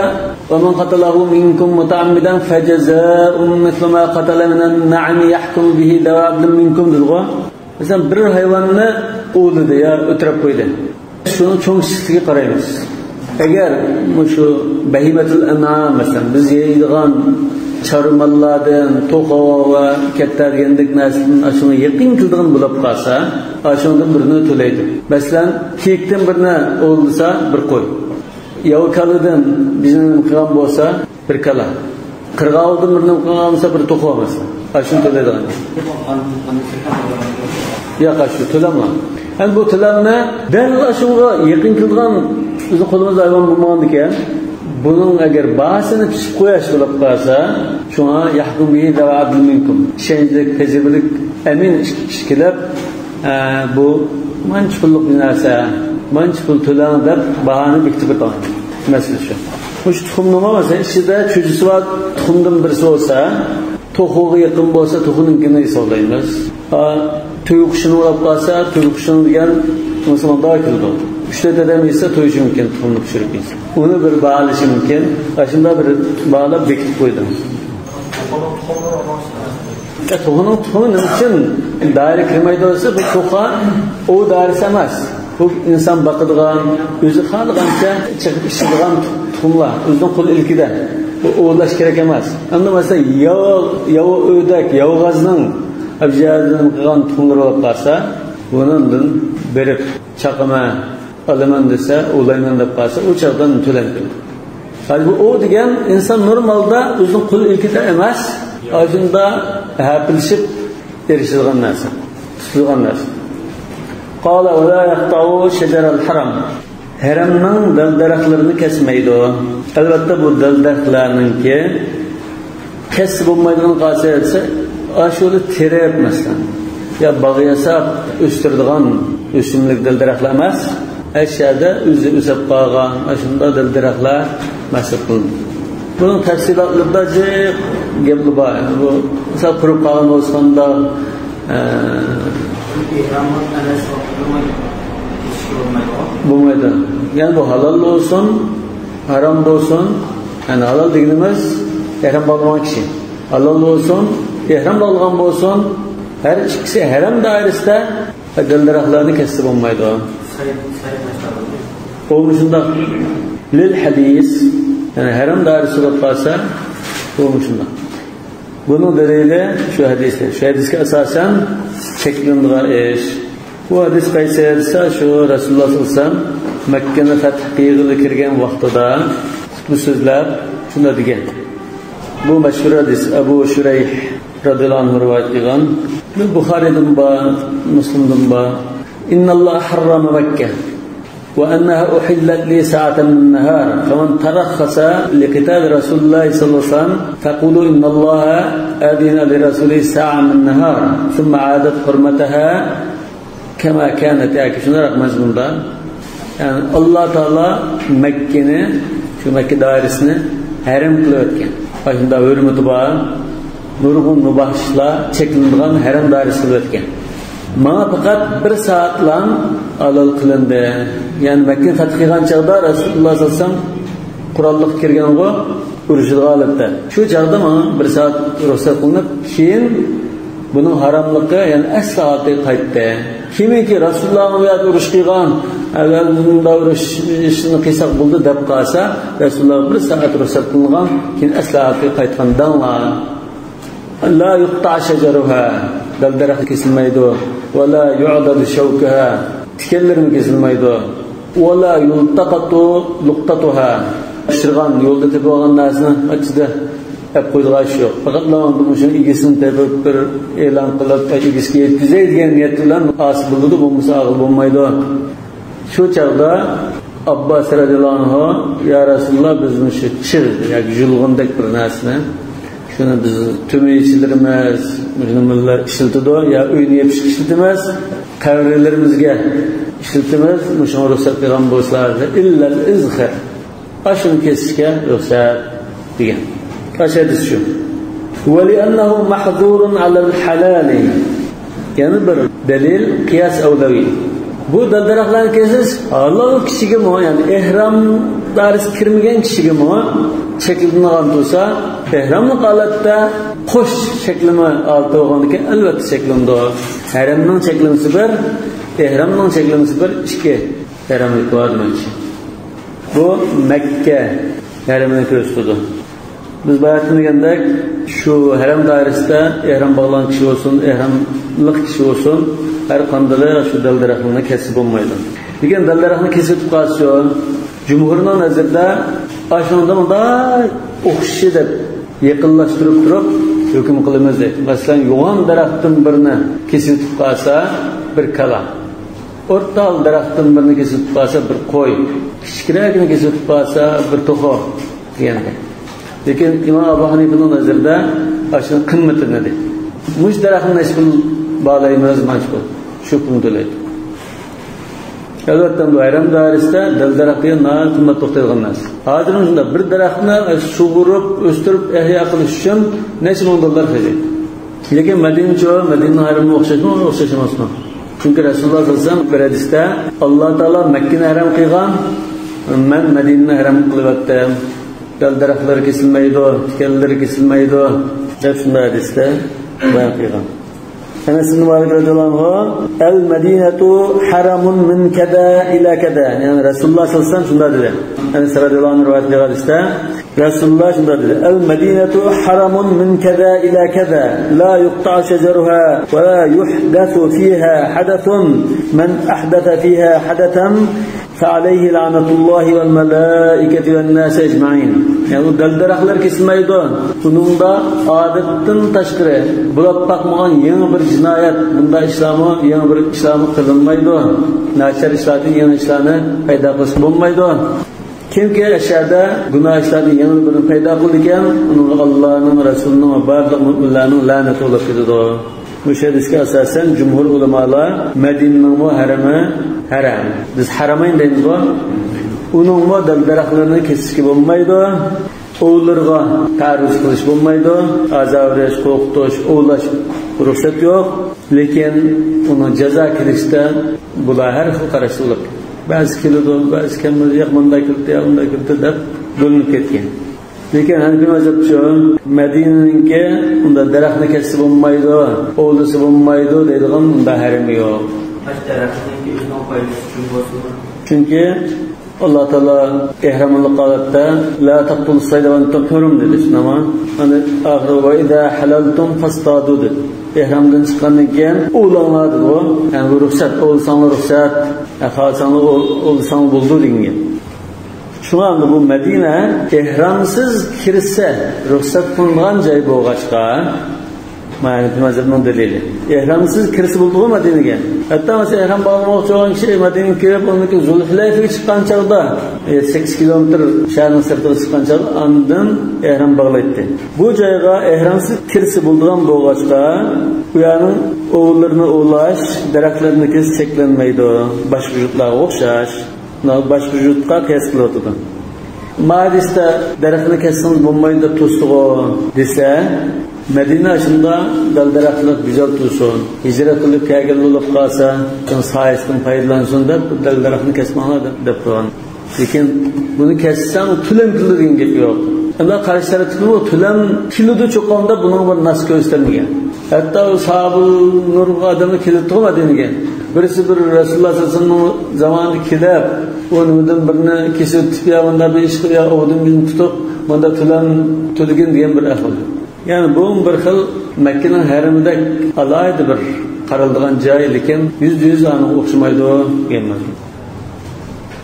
«وَمَنْ قَتَلَهُ مِنْكُمْ مُتَعَمِّدًا فَجَزَاءٌ مِثْلُ مَا قَتَلَ مِنَ النَّعَمِ يَحْكُمُ بِهِ ذَوَا عَدْلٍ مِنْكُمْ» دېدىغۇ. مەسىلەن، بىر ھايۋاننى ئوۋلىدى يا ئۆلتۈرۈپ قويدى. شۇنىڭ چوڭ كىچىكلىكىگە قارايمىز. ئەگەر مۇشۇ بەھىمەتۇل ئەنئام، مەسىلەن، بىز يەيدىغان چارۋا ماللاردىن، توخۇ ۋە كەتتە دېگەندەك نەرسىدىن ئاشۇنىڭغا يېقىن كېلىدىغان بولۇپ قالسا، ئاشۇنىڭدىن بىرنى تۆلەيدۇ. مەسىلەن، كىيىكتىن بىرنى ئوۋلىسا، بىر قوي. ياۋا كالىدىن بىزنىڭ قىلغان بولسا، بىر كالا. قىرغاۋۇلدىن بىرنى قىلغان بولسا، بىر توخۇ ئەمەس. ئاشۇنى تۆلەيدىغان. ياق، ئاشۇ تۆلەملا. ئەمدى بۇ تۆلەمنى دەل ئاشۇنىڭغا يېقىن كېلىدىغان بىزنىڭ قولىمىزدا ھايۋان بولمىغاندىكەن، بۇنىڭ ئەگەر باھاسىنى پىشىپ قوياش بولۇپ قالسا، شۇڭا يەھكۇمۇ بىھى زەۋۇ ئەدلىن مىنكۇم. ئىشەنچلىك، تەجرىبىلىك، ئەمىن ئىش-، ئىش كېلىپ، ئە، بۇ مانچە پۇللۇق بىر نەرسە، مانچە پۇل تۆلەڭ دەپ باھانى بېكىتىپ بېرىدىغان مەسىلە شۇ. مۇشۇ تۇخۇمنىڭمۇ، مەسىلەن، ئىچىدە چۈجىسى بار تۇخۇمدىن بىرسى بولسا، توخۇغا يېقىن بولسا، توخۇنىڭكىنى ھېسابلايمىز. ئا، تۆگە قۇشىنى ئۇلاپ قالسا، تۆگە قۇشىنىڭ دېگەن مۇسۇلماندا كېلىدۇ. ئۈچ تۆت ئادەم يېسە، تويۇشى مۇمكىن، تۇخۇمنى پىشۇرۇپ يېسە. ئۇنى بىر باھالىشى مۇمكىن. ئاشۇنداق بىر باھالاپ بېكىتىپ قويدۇم. يا، توخۇنىڭ تۇخۇمى نېمە ئۈچۈن دائىرە كىرمەيدۇ دېسە، بۇ توخۇ ئوۋ دائىرىسى ئەمەس. بۇ ئىنسان باقىدىغان، ئۆزى خالىغانچە چىقىپ ئىچىدىغان تۇخۇملار، ئۆزىنىڭ قول ئىلكىدە. بۇ ئوۋلاش كېرەك ئەمەس. ئەمدى مەسىلەن، ياۋا، ياۋا ئۆردەك، ياۋا غازنىڭ ئەبجەدىن قىلغان تۇخۇملىرى بولۇپ قالسا، بۇنىڭدىن بېرىپ چاقىمەن، ئالىمەن دېسە، ئوۋلايمەن دەپ قالسا، ئۇ چاغدا تۆلەنمەيدۇ. ھالبۇكى ئوۋ دېگەن ئىنسان نورمالدا ئۆزىنىڭ قول ئىلكىدە ئەمەس، ئاشۇنداق ھەپىلىشىپ ئېرىشىدىغان نەرسە، تۇتىدىغان نەرسە. قال ولا يقطع شجر الحرم. ھەرەمنىڭ دەل-دەرەخلىرىنى كەسمەيدۇ. ئەلۋەتتە، بۇ دەل-دەرەخلەرنىڭكى كەسسە بولمايدىغان قالسا دېسە، ئاشۇنى تېرىپ، مەسىلەن، يا باغ ياساپ ئۆستۈرىدىغان ئۆسۈملۈك دەل-دەرەخلەر ئەمەس. ئەشيادا ئۆزى ئۆسۈپ قالغان ئاشۇنداق دەل-دەرەخلەر مەسىلە قىلىنىدۇ. بۇنىڭ تەپسىلاتلىرىدا جىق گەپلەر بار. بۇ مىسال قۇرۇپ قالغان بولسا قانداق، ئە، ئېھراملىق ئەمەس ۋاقىتتىمۇ كېسىشكە بولمايدىغۇ؟ بولمايدۇ. يەنى بۇ ھالال بولسۇن، ھارام بولسۇن، يەنى ھالال دېگىنىمىز ئېھرام باغلىغان كىشى. ھالال بولسۇن، ئېھرام باغلىغان بولسۇن، ھەر ئىككىسى ھەرەم دائىرىسىدە دەل-دەرەخلەرنى كەسسە بولمايدۇ. سەي-، سەي قىلىشلار بولىدۇ. بۇمۇ شۇنداق. لىل ھەدىس، يەنى ھەرەم دائىرىسى بولۇپ قالسا، بۇمۇ شۇنداق. بۇنىڭ دەلىلى شۇ ھەدىس. شۇ ھەدىسكە ئاساسەن چەكلىنىدىغان ئىش. بۇ ھەدىس قايسى دېسە، شۇ رەسۇلۇللاھ سەللەللاھۇ ئەلەيھى ۋەسەللەم مەككىنى فەتھ قىلغىلى كىرگەن ۋاقتىدا خۇتبە سۆزلەپ شۇنداق دېگەن. بۇ مەشھۇر ھەدىس، ئەبۇ شۇرەيھ رەزىيەللاھۇ ئەنھۇ رىۋايەت قىلغان. بۇخارىدىمۇ بار، مۇسلىمدىمۇ بار. إن الله حرم مكة وأنها أحلت لي ساعة من النهار، فمن ترخص لقتال رسول الله صلى الله عليه وسلم فقولوا إن الله أذن لرسوله ساعة من النهار، ثم عادت حرمتها كما كانت. ياكى شۇنداق مەزمۇندا، يەنى ئاللا تائالا مەككىنى، شۇ مەككە دائىرىسىنى ھەرەم قىلىۋەتكەن. ئاشۇنداق ھۆرمىتى بار، نۇرغۇن مۇباھ ئىشلار چەكلىنىدىغان ھەرەم دائىرىسى قىلىۋەتكەن. ماڭا پەقەت بىر سائەتلا ھالال قىلىندى. يەنى مەككىنى فەتھ قىلغان چاغدا رەسۇلۇللاھ سەللەللاھۇ ئەلەيھى ۋەسەللەم قوراللىق كىرگەنغۇ، ئۇرۇشىدىغان ھالەتتە. شۇ چاغدا ماڭا بىر سائەت رۇخسەت قىلىنىپ، كېيىن بۇنىڭ ھاراملىقى، يەنى ئەسلى ھالىتىگە قايتتى. كىمكى رەسۇلۇللاھنىڭ بۇ يەردە ئۇرۇش قىلغان، ئەۋۋەل بۇنداق ئۇرۇشنى قىلساق بولدى دەپ قالسا، رەسۇلۇللاھ بىر سائەت رۇخسەت قىلىنغان، كېيىن ئەسلى ھالىتىگە قايتقان دەڭلار. لا يقطع شجرها، دەل-دەرەخ كېسىلمەيدۇ. ولا يعضد شوكها، تىكەنلىرىمۇ كېسىلمەيدۇ. ولا يلتقط لقطتها، پىشۇرغان، يولدا تېپىۋالغان نەرسىنى ئىچىدە ئەپ قويىدىغان ئىش يوق. پەقەتلا مۇشۇ ئىگىسىنى تېپىپ، بىر ئېلان قىلىپ، ئىگىسىگە يەتكۈزەي دېگەن نىيەت بىلەن ئالسا بولىدۇ، بولمىسا ئالغىلى بولمايدۇ. شۇ چاغدا ئابباس رەزىيەللاھۇ ئەنھۇ، يا رەسۇلۇللاھ، بىز مۇشۇ چىغ ياكى يۇلغۇندەك بىر نەرسىنى، شۇنى بىز تۆمۈرچىلىرىمىز، مۇشۇنى مۇللار ئىشلىتىدۇ، يا ئۆينى يېپىشقا ئىشلىتىمىز، قەبرىلىرىمىزگە ئىشلىتىمىز، مۇشۇڭا رۇخسەت قىلغان بولسىلا، إلا الإذخر. ئاشۇنى كېسىشكە رۇخسەت دېگەن. ئاشۇ ھەدىس شۇ. ولأنه محظور على الحلال. يەنە بىر دەلىل، قىياس ئەۋلەۋى. بۇ دەل-دەرەخلەرنى كېسىش ھالال كىشىگىمۇ، يەنى ئېھرام دائىرىسىگە كىرمىگەن كىشىگىمۇ چەكلىنىدىغان تۇرسا، ئېھراملىق ھالەتتە قوش چەكلىمە ھالىتى بولغاندىكىن، ئەلۋەتتە چەكلىنىدۇ. ھەرەمنىڭ چەكلىمىسى بىر، ئېھرامنىڭ چەكلىمىسى بىر، ئىككى ھەرەملىك بار دېمەكچى. بۇ مەككە ھەرىمىنى كۆرسىتىدۇ. بىز بايا دېگەندەك، شۇ ھەرەم دائىرىسىدە ئېھرام باغلىغان كىشى بولسۇن، ئېھراملىق كىشى بولسۇن، ھەر قاندىلى شۇ دەل-دەرەخنى كەسسە بولمايدۇ. لېكىن دەل-دەرەخنى كېسىۋېتىپ قالسىچۇ، جۇمھۇرنىڭ نەزىرىدە ئاشۇنىڭدا مۇنداق ئوخشىشى دەپ يېقىنلاشتۇرۇپ تۇرۇپ ھۆكۈم قىلىمىز دەيدۇ. مەسىلەن، يوغان دەرەختىن بىرنى كېسىۋېتىپ قالسا، بىر كالا. ئورتال دەرەختىن بىرنى كېسىپ قالسا، بىر قوي، كىچىكرەكنى كېسىپ قالسا، بىر توخۇ دېگەندەك. لېكىن ئىمام ئەبۇ ھەنىفىنىڭ نەزىرىدە ئاشۇنىڭ قىممىتىنى دەيدۇ. مۇشۇ دەرەخنى نەچچە پۇل باھالايمىز؟ مانچە پۇل. شۇ پۇلنى تۆلەيدۇ. ئەلۋەتتە، بۇ ھەرەم دائىرىسىدە دەل-دەرەخ دېگەن ناھايىتى قىممەت توختايدىغان نەرسە. ھازىرمۇ شۇنداق بىر دەرەخنى سۇغۇرۇپ، ئۆستۈرۈپ، ئەھيا قىلىش ئۈچۈن نەچچە مىڭ دوللار خەجلەيدۇ. لېكىن مەدىنىچۇ، مەدىنىنىڭ ھەرىمى ئوخشاشمۇ؟ ئوخشاش ئەمەسمۇ؟ چۈنكى رەسۇلۇللا سەللەللاھۇ ئەلەيھى ۋەسەللەم بىر ھەدىستە، ئاللا تائالا مەككىنى ھەرەم قىلغان، مەن مەدىنىنى ھەرەم قىلىۋەتتىم. دەل-دەرەخلىرى كېسىلمەيدۇ، تىكەنلىرى كېسىلمەيدۇ، دەپ شۇنداق ھەدىستە بايان قىلغان. ئەنەس ئىبن مالىك رەزىياللاھۇ ئەنھۇ، «ئەل مەدىنەتۇ ھەرەمۇن مىن كەزا ئىلا كەزا.» يەنى رەسۇلۇللا سەللەللاھۇ ئەلەيھى ۋەسەللەم شۇنداق دېدى. ئەنەس رەزىياللاھۇ ئەنھۇ رىۋايەت قىلغان ھەدىستە، رەسۇلۇللا شۇنداق دېدى، «ئەل مەدىنەتۇ ھەرەمۇن مىن كەزا ئىلا كەزا، لا يۇقتەئۇ شەجەرۇھا، ۋە لا يۇھدەسۇ فىھا ھەدەسۇن، مەن ئەھدەسە فىھا ھەدەسەن، فەئەلەيھى لەئنەتۇللاھى ۋەل مەلائىكەتى ۋەن ناسى ئەجمەئىن.» يەنى ئۇ دەل-دەرەخلەر كېسىلمەيدۇ. ئۇنىڭدا ئادەتتىن تاشقىرى بولۇپ باقمىغان يېڭى بىر جىنايەت، بۇنداق ئىشلارمۇ، يېڭى بىر ئىشلارمۇ قىلىنمايدۇ. ناچار ئىشلاردىن يېڭى ئىشلارنى پەيدا قىلسا بولمايدۇ. كىمكى ئەشەدە گۇناھ ئىشلاردىن يېڭى بىرنى پەيدا قىلىدىكەن، ئۇنىڭغا ئاللانىڭ، رەسۇلىنىڭ ۋە بارلىق مۆمىنلەرنىڭ لەنىتى بولۇپ كېتىدۇ. مۇشۇ ھەدىسكە ئاساسەن جۇمھۇر ئۆلىمالار مەدىنىنىڭمۇ ھەرىمى ھەرەم. بىز ھەرەمەين دەيمىزغۇ. ئۇنىڭمۇ دەل-دەرەخلىرىنى كېسىشكە بولمايدۇ. ئوۋلىرىغا تەئەررۇز قىلىش بولمايدۇ. ئازار بېرىش، قورقۇتۇش، ئوۋلاش رۇخسەت يوق. لېكىن ئۇنىڭ جازا كېلىشىدە بۇلار ھەر خىل قاراشتا بولۇپ، بەزى كېلىدۇ، بەزى كەلمەيدۇ، ياق، مۇنداق كېلىپتۇ، يا ئۇنداق كېلىپتۇ دەپ بۆلۈنۈپ كەتكەن. لېكىن ھەنىپىي مەزھەپچۇ، مەدىنىنىڭكى ئۇنداق دەرەخنى كەسسە بولمايدۇ، ئوۋلىسا بولمايدۇ دەيدىغان ئۇنداق ھەرىمى يوق. ئاشۇ دەرەخنىڭكى ئۆزىنىڭ پايدىسى ئۈچۈن بولسىمۇ؟ چۈنكى ئاللا تائالا ئېھراملىق ھالەتتە «لا تەقتۇلۇس سەيدە ۋە ئەنتۇم ھۇرۇم» دېدى، شۇنداقمۇ؟ ئەنە ئاخىرى «ۋە ئىزا ھەلەلتۇم فەستادۇ» دېدى. ئېھرامدىن چىققاندىن كېيىن ئوۋلاڭلار دېدىغۇ. يەنى بۇ رۇخسەت، ئوۋلىساڭلار رۇخسەت، خالىساڭلار ئوۋ-، ئوۋلىساڭلار بولىدۇ دېگەن گەپ. شۇڭا ئەمدى بۇ مەدىنە ئېھرامسىز كىرسە رۇخسەت قىلىنغان جاي بولغاچقا، مانا ھەنىپىي مەزھەپنىڭ دەلىلى. ئېھرامسىز كىرسە بولىدىغۇ مەدىنىگە. ھەتتا مەسىلەن، ئېھرام باغلىماقچى بولغان كىشى مەدىنىگە كىرىپ، ئۇنىڭ كېيىن زۇلھۇلەيفىگە چىققان چاغدا، ئە، سەككىز كىلومېتىر شەھەرنىڭ سىرتىغا چىققان چاغدا ئاندىن ئېھرام باغلايتتى. بۇ جايغا ئېھرامسىز كىرسە بولىدىغان بولغاچقا، ئۇ يەرنىڭ ئوۋلىرىنى ئوۋلاش، دەرەخلىرىنى كېسىش چەكلەنمەيدۇ. باشقا يۇرتلارغا ئوخشاش. باشقا يۇرتقا قىياس قىلىۋاتىدۇ. ما ھەدىستە دەرەخنى كەسسىڭىز بولمايدۇ دەپ تۇرسىغۇ دېسە، مەدىنە ئاشۇنداق دەل-دەرەخلىك گۈزەل تۇرسۇن، ھىجرەت قىلىپ كەلگەن بولۇپ قالسا، شۇنىڭ سايىسىدىن پايدىلانسۇن دەپ، دەل-دەرەخنى كەسمەڭلار دەپ، دەپ قويغان. لېكىن بۇنى كەسسەڭ تۆلەم كېلىدۇ دېگەن گەپ يوق. ئەمما قارشى تەرەپتىكىمۇ تۆلەم كېلىدۇ چوقۇم دەپ بۇنىڭغا بىر ناس كۆرسىتەلمىگەن. ھەتتا ئۇ ساھابىل نۇرغۇن ئادەملەر كېلىپتىغۇ مەدىنىگە. بىرسى بىر رەسۇلۇللا سەللەللاھۇ ئەلەيھى ۋەسەللەمنىڭ زامانىدا كېلىپ، ئۇ نېمىدىن بىرنى كېسىۋېتىپ، يا مۇنداق بىر ئىش قىل، يا ئوۋدىن بىرنى تۇتۇپ، مۇنداق تۆلەم تۆلىگىن دېگەن بىر ئەھۋال. يەنى بۇ بىر خىل مەككىنىڭ ھەرىمىدەك ئالاھىدە بىر قارالىدىغان جاي، لېكىن يۈزدە يۈز ئانىڭغا ئوخشىمايدۇ دېگەن مەزمۇن.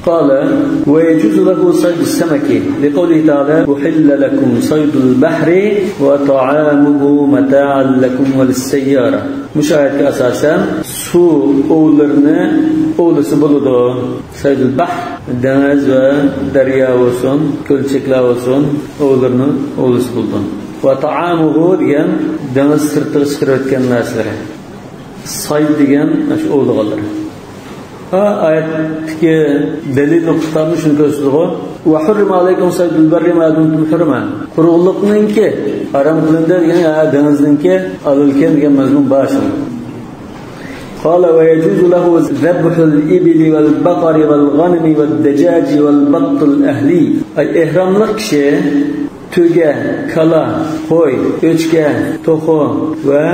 قال: ويجوز له صيد السمك، لقوله تعالى: أحل لكم صيد البحر وطعامه متاعا لكم وللسيارة. مۇشۇ ئايەتكە ئاساسەن سۇ ئوۋلىرىنى ئوۋلىسا بولىدۇ. سەيدۇل بەھر، دېڭىز ۋە دەريا بولسۇن، كۆلچەكلەر بولسۇن، ئوۋلىرىنى ئوۋلىسا بولىدۇ. ۋە تائامۇھۇ دېگەن دېڭىز سىرتىغا چىقىرىۋەتكەن نەرسىلىرى. سايد دېگەن شۇ ئوۋلىغانلىرى. ھا، ئايەتتىكى دەلىل نۇقتىسى شۇنى كۆرسىتىدىغۇ. ۋە ھۇررىمە ئەلەيكۇم سەيدۇل بەررى ما دۇمتۇم ھۇرۇمە. قۇرۇقلۇقنىڭكى ھارام قىلىندى دېگەن، يا دېڭىزنىڭكى ھالال ئىكەن دېگەن مەزمۇن بار شۇنىڭ. قال: ويجوز له ذبح الإبل والبقر والغنم والدجاج والبط الأهلي. ئەي، ئېھراملىق كىشى تۆگە، كالا، قوي، ئۆچكە، توخۇ ۋە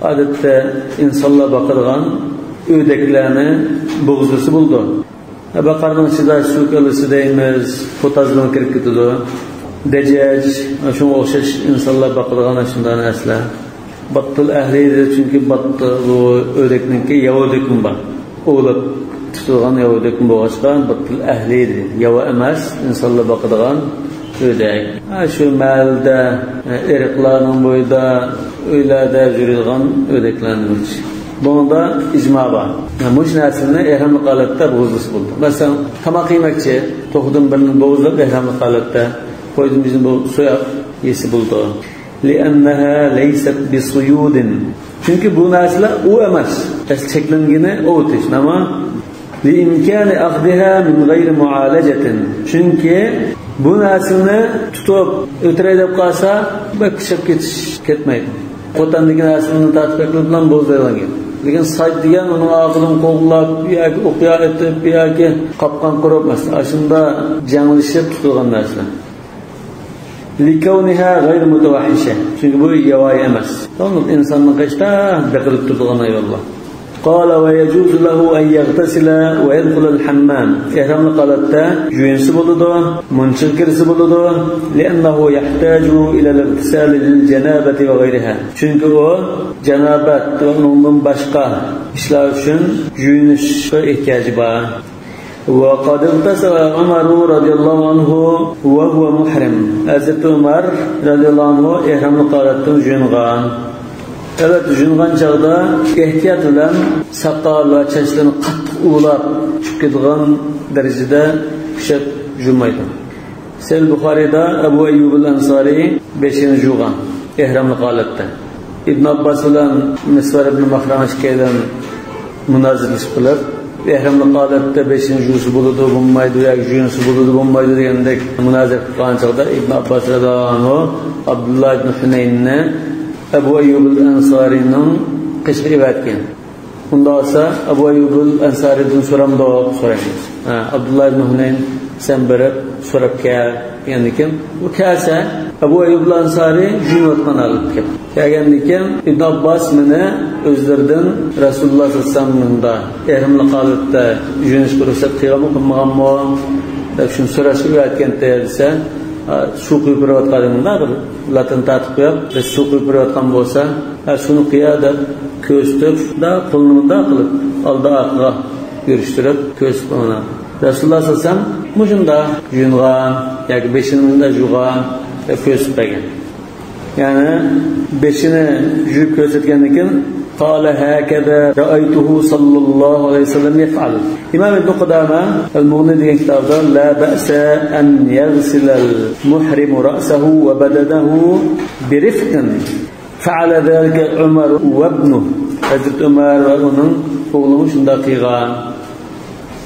ئادەتتە ئىنسانلار باقىدىغان ئۆردەكلەرنى بوغۇزلىسا بولىدۇ. باقارنىڭ ئىچىدە سۇ كالىسى دەيمىز، پوتازدىن كىرىپ كېتىدۇ. دەجاج، شۇنىڭغا ئوخشاش ئىنسانلار باقىدىغان شۇنداق نەرسىلەر. باتتىل ئەھلى دېدى، چۈنكى باتتى بۇ ئۆردەكنىڭكى ياۋا ئۆردەكمۇ بار. ئوۋلاپ تۇتىدىغان ياۋا ئۆردەكمۇ بولغاچقا، باتتىل ئەھلى دېدى. ياۋا ئەمەس، ئىنسانلار باقىدىغان ئۆردەك. ھە، شۇ مەھەللىدە، ئېرىقلارنىڭ بويىدا، ئۆيلەردە يۈرىدىغان ئۆردەكلەرنى بۇنىڭدا ئىجما بار. مۇشۇ نەرسىنى ئېھراملىق ھالەتتە بوغۇزلىسا بولىدۇ. مەسىلەن، تاماق يېمەكچى، توخۇدىن بىرنى بوغۇزلاپ ئېھراملىق ھالەتتە، قويدىن بىزنى بۇ سوياپ يېسە بولىدۇ. لأنها ليست بصيد. چۈنكى بۇ نەرسىلەر ئوۋ ئەمەس. ئەسلى چەكلەنگىنى ئوۋ ئېتىش. نېمە؟ لإمكان أخذها من غير معالجة. چۈنكى بۇ نەرسىنى تۇتۇپ ئۆلتۈرەي دەپ قالسا، بەك پىشىپ كېتىش، كەتمەيدۇ. قوتاندىكى نەرسىنى تارتىپ ئەكىلىپ بىلەن بولىدىغان گەپ. لېكىن سايد دېگەن ئۇنىڭ ئارقىدىن قوغلاپ، ياكى ئوقيا ئېتىپ، ياكى قاپقان قۇرۇپ، مەسىلەن، ئاشۇنداق جەڭلىشىپ تۇتۇلغان نەرسە. لكونها غير متوحشة. چۈنكى بۇ ياۋايى ئەمەس. تولۇق ئىنساننىڭ قېشىدا بېقىلىپ تۇرىدىغان ھايۋانلار. قال: ويجوز له أن يغتسل ويدخل الحمام. ئېھراملىق ھالەتتە يۇيۇنسا بولىدۇ، مۇنچىغا كىرسە بولىدۇ. لأنه يحتاج إلى الاغتسال للجنابة وغيرها. چۈنكى ئۇ جانابەت ۋە ئۇنىڭدىن باشقا ئىشلار ئۈچۈن يۇيۇنۇشقا ئېھتىياجى بار. وقد اغتسل عمر رضي الله عنه وهو محرم. ھەزرىتى ئۆمەر رەزىياللاھۇ ئەنھۇ ئېھراملىق ھالەتتە يۇيۇنغان. ئەلۋەتتە، يۇيۇنغان چاغدا ئېھتىيات بىلەن ساقال ۋە چاچلىرىنى قاتتىق ئۇۋىلاپ چۈشۈپ كېتىدىغان دەرىجىدە كۈچەپ يۇمايدۇ. سەھىھ بۇخارىدا ئەبۇ ئەييۇبۇل ئەنسارى بېشىنى يۇغان، ئېھراملىق ھالەتتە. ئىبن ئابباس بىلەن مىسۋار ئىبن مەخرەم ئىككىيلەن مۇنازىرىلىشىپ قېلىپ، ئېھراملىق ھالەتتە بېشىنى يۇسا بولىدۇ، بولمايدۇ، ياكى يۇيۇنسا بولىدۇ، بولمايدۇ دېگەندەك مۇنازىرە قىلغان چاغدا ئىبن ئابباس رەزىياللاھۇ ئەنھۇ ئابدۇللا ئىبن ھۈنەيننى ئەبۇ ئەييۇبۇل ئەنسارىنىڭ قېشىغا ئەۋەتكەن. ئۇنداق بولسا، ئەبۇ ئەييۇبۇل ئەنسارىدىن سورامدۇق؟ سورايمىز. ھە، ئابدۇللا ئىبن ھۈنەين، سەن بېرىپ سوراپ كەل، دېگەندىن كېيىن، ئۇ كەلسە، ئەبۇ ئەييۇبۇل ئەنسارى يۇيۇنۇۋاتقان ھالەتتە كەپتۇ. كەلگەندىن كېيىن، ئىبن ئابباس مېنى ئۆزلىرىدىن رەسۇلۇللا سەللەللاھۇ ئەلەيھى ۋەسەللەم مۇندا ئېھراملىق ھالەتتە يۇيۇنۇشقا رۇخسەت قىلغانمۇ، قىلمىغانمۇ، دەپ شۇنى سوراشقا ئەۋەتكەنتى دېسە، ھە، سۇ قۇيۇپ بېرىۋاتقان، مۇنداق بىر لاتىنى تارتىپ قويۇپ، بىر سۇ قۇيۇپ بېرىۋاتقان بولسا، ھە، سۇنى قۇيا دەپ كۆرسىتىپ، مۇنداق قولىنى مۇنداق قىلىپ، ئالدى ئارقىغا يۈرۈشتۈرۈپ كۆرسىتىپ ئۇنى. رەسۇلۇللا سەللەللاھۇ ئەلەيھى ۋەسەللەم مۇشۇنداق يۇيۇنغان ياكى بېشىنى مۇنداق يۇغان دەپ كۆرسىتىپ بەرگەن. يەنى بېشىنى يۇيۇپ كۆرسەتكەندىن كېيىن، قال: هكذا رأيته صلى الله عليه وسلم يفعل. ئىمام ئىبن قۇدامە ئەل مۇغنى دېگەن كىتابىدا، لا بأس أن يغسل المحرم رأسه وبدنه برفق، فعل ذلك عمر وابنه. ھەزرىتى ئۆمەر ۋە ئۇنىڭ ئوغلىمۇ شۇنداق قىلغان.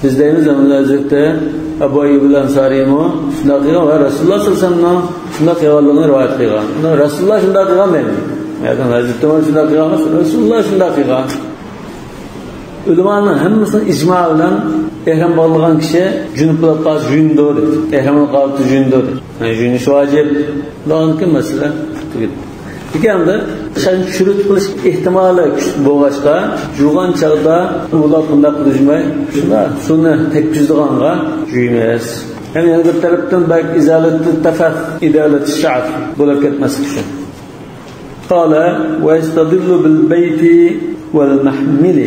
بىز دەيمىز، ھەزرىتى ئەبۇ ئەييۇبۇل ئەنسارىيمۇ شۇنداق قىلغان ۋە رەسۇلۇللا سەللەللاھۇ ئەلەيھى ۋەسەللەمنىڭ شۇنداق قىلغانلىقىنى رىۋايەت قىلغان. رەسۇلۇللا شۇنداق قىلغان دەيمىز. يەنى ھەزرىتى ئۆمەر شۇنداق قىلغان ئەمەس، رەسۇلۇللا شۇنداق قىلغان. ئۆلىمانىڭ ھەممىسىنىڭ ئىجما بىلەن ئېھرام باغلىغان كىشى جۈنۈپ بولۇپ قالسا يۇيۇنىدۇ دېدى. ئېھرام باغلىغان يۇيۇنىدۇ دېدى. يەنى يۇيۇنۇش ۋاجىپ. بۇنىڭدىن كېيىن مەسىلە تۈگىدى. لېكىن ئەمدى شۇنى چۈشۈرۈپ قىلىش ئېھتىمالى كۈچلۈك بولغاچقا، يۇغان چاغدا ئۇۋىلاپ بۇنداق قىلىشماي، شۇنداق سۇنى تەگكۈزىدىغانغا يۇيىمىز. ھەم يەنە بىر تەرەپتىن بەك ئىزالەتتىن تەفەف، ئىزالەتتىن شەئەف بولۇپ كەتمەسلىك ئۈچۈن. قال: ويستظل بالبيت والمحمل.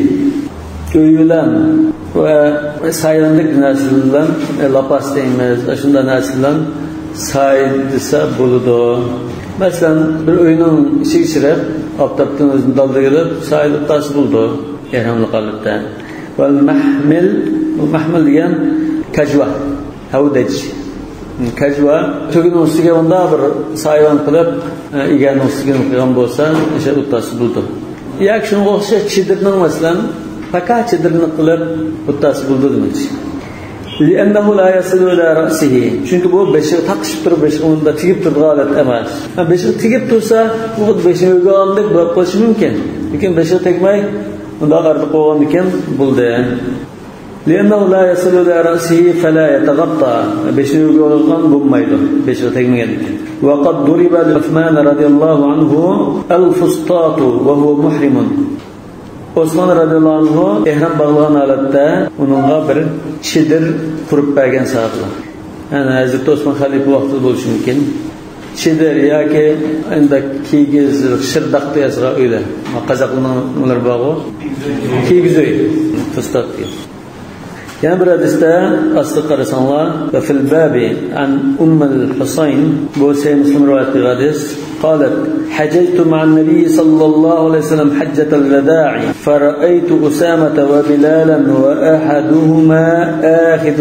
ئۆي بىلەن ۋە سايلىنىدىغان نەرسە بىلەن، ئە، لاپاس دەيمىز، ئاشۇنداق نەرسە بىلەن سايىدىسا بولىدۇ. مەسىلەن، بىر ئۆينىڭ ئىچىگە چىقىپ، ئاپتاپتىن ئۆزىنى دالدىغا ئېلىپ، سايىدىپ تۇرسا بولىدۇ، ئېھراملىق ھالەتتە. والمحمل، بۇ مەھمىل دېگەن كاجۋا، ھەۋدەج. كاجۋا، تۆگىنىڭ ئۈستىگە مۇنداق بىر سايىۋان قىلىپ، ئە، ئېگەرنىڭ ئۈستىگە قىلغان بولسا، ئاشۇ ئولتۇرسا بولىدۇ. ياكى شۇنىڭغا ئوخشاش چېدىرنىڭ، مەسىلەن، پاكا چېدىرنى قىلىپ ئولتۇرسا بولىدۇ دېمەكچى. لأنه لا يصل إلى رأسه. چۈنكى بۇ بېشىغا تاقىشىپ تۇرۇپ، بېشىغا مۇنداق تېگىپ تۇرىدىغان ھالەت ئەمەس. ھە، بېشىغا تېگىپ تۇرسا، بۇ خۇددى بېشىنى ئۆگەنگەندەك بولۇپ قېلىشى مۇمكىن. لېكىن بېشىغا تەگمەي، ئۇنداق ئارتۇق بولغاندىكىن بولدى. لأنه لا يصل إلى رأسه فلا يتغطى. بېشىنى يوغان بولمايدۇ، بېشىغا تەگمىگەندىكىن. وقد ضرب لعثمان رضي الله عنه الفسطاط وهو محرم. ئوسمان رەزىياللاھۇ ئەنھۇ ئېھرام باغلىغان ھالەتتە ئۇنىڭغا بىر چېدىر قۇرۇپ بەرگەن ساھابىلار. يەنى ھەزرىتى ئوسمان خەلىپە ۋاقتىدا بولۇشى مۇمكىن. چېدىر ياكى ئەندە كىگىز، شىرداق دېيەسىغا ئۆيلەر. قازاقلارنىڭ نېمىلىرى بارغۇ. كىگىز ئۆي. فۇستات دېگەن. يەنە بىر ھەدىستە ئاستىغا قارىساڭلار، وفي الباب عن أم الحصين، بۇ سەھىھ مۇسلىم رىۋايەت قىلغان ھەدىس. قالت: حججت مع النبي صلى الله عليه وسلم حجة الوداع، فرأيت أسامة وبلالا وأحدهما آخذ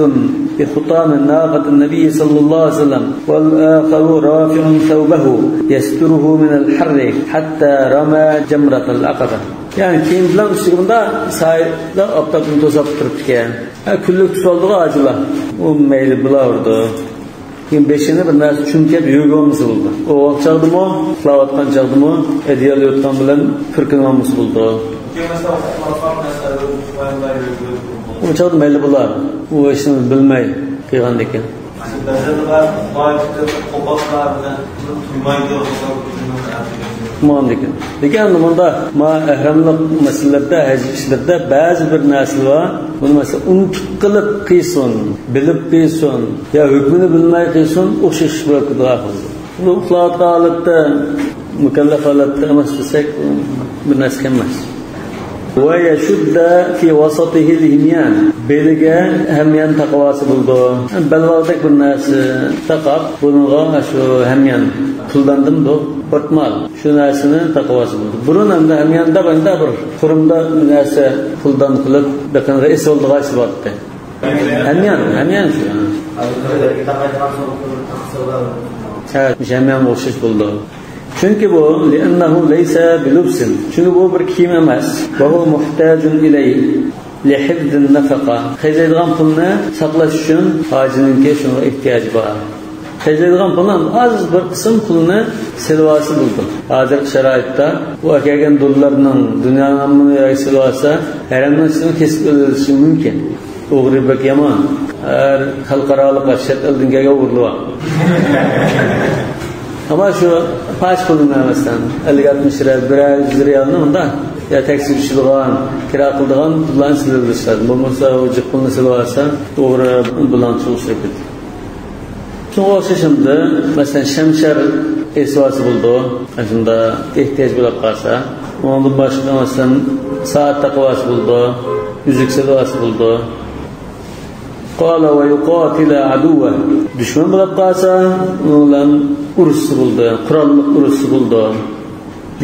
بخطام ناقة النبي صلى الله عليه وسلم، والآخر رافع ثوبه يستره من الحر حتى رمى جمرة العقبة. يەنى كىيىم بىلەن ئۈستىگە مۇنداق سايىدا ئاپتاپتىن توساپ تۇرۇپتىكەن. ھە، كۈنلۈك تۇتۇۋالدىغۇ ھاجىلار. ئۇ مەيلى بىلاۋۇردى. كېيىن بېشىنى بىر نەرسە چۈمكەپ يۆگە ئالمىسا بولىدۇ. ئۇ ۋاقىت چاغدىمۇ، ئۇخلاۋاتقان چاغدىمۇ، ئەدىيال يوتقان بىلەن پۈركىنىۋالمىسا بولىدۇ. ئۇ چاغدا مەيلى بولار. ئۇ ھېچنېمە بىلمەي قىلغاندىكىن. ماندىكىن. لېكىن ئەمدى مۇندا، ما ئەھراملىق مەسىلىلەردە، ھەج ئىشلىرىدا بەزى بىر نەرسىلەر بار. بۇنى مەسىلەن ئۇنتۇپ قېلىپ قىلسۇن، بىلىپ قىلسۇن يا ھۆكمىنى بىلمەي قىلسۇن، ئوخشاش بولۇپ كېتىدۇ ئاخىرىدا. بۇ ئۇخلاۋاتقان ھالەتتە، مۇكەللەپ ھالەتتە ئەمەس دېسەك، بۇ بىر نەرسە ئەمەس. ويشد في وسطه الهميان. بېلىگە ھەميان تاقىۋالسا بولىدۇ. بەلباغدەك بىر نەرسە تاقاپ، بۇنىڭغا شۇ ھەميان، پۇلدان دېمەيدۇ، پورتمال. شۇ نەرسىنى تاقىۋالسا بولىدۇ. بۇرۇن ئەمدى ھەميان دەپ، ئەمدى بىر قۇرۇمدا نەرسە پۇلدان قىلىپ، بېقىنغا ئېسىۋالىدىغان ئىش بارتتى. ھەميان، ھەميان شۇ. ھە، مۇشۇ ھەميانغا ئوخشاش بولىدۇ. چۈنكى بۇ، لأنه ليس بلبس. چۈنكى بۇ بىر كىيىم ئەمەس. وهو محتاج إليه لحفظ النفقة. خەجلەيدىغان پۇلنى ساقلاش ئۈچۈن ھاجىنىڭكى شۇنىڭغا ئېھتىياجى بار. خەجلەيدىغان پۇلنى ئاز بىر قىسىم پۇلنى سېلىۋالسا بولىدۇ. ھازىرقى شارائىتتا ئۇ ئەكەلگەن دوللارنىڭ دۇنيانىڭ ھەممىنى يەرگە سېلىۋالسا، ھەرەمنىڭ ئىچىدىن كېسىپ ئۆلۈشى مۇمكىن. ئوغرى بەك يامان. ھەر خەلقئارالىق، چەت ئەلدىن كەلگەن ئوغرىلار. ئەمما شۇ پاچ پۇلنى، مەسىلەن، ئەللىك ئاتمىش رىيال، بىرەر يۈز رىيالنى ئۇندا يا تەكسى چۈشىدىغان، كىرا قىلىدىغان پۇللارنى سېلىۋېلىش لازىم. بولمىسا ئۇ جىق پۇلنى سېلىۋالسا، ئوغرى بۇلاڭچىغا ئۇچراپ كېتىدۇ. شۇنىڭغا ئوخشاش ئەمدى، مەسىلەن، شەمشەر ئېسىۋالسا بولىدۇ. ئاشۇنداق ئېھتىياج بولۇپ قالسا. ئۇنىڭدىن باشقا، مەسىلەن، سائەت تاقىۋالسا بولىدۇ. يۈزۈك سېلىۋالسا بولىدۇ. قال ويقاتل عدوه. دۈشمەن بولۇپ قالسا، ئۇنىڭ بىلەن ئۇرۇشسا بولىدۇ. قوراللىق ئۇرۇشسا بولىدۇ.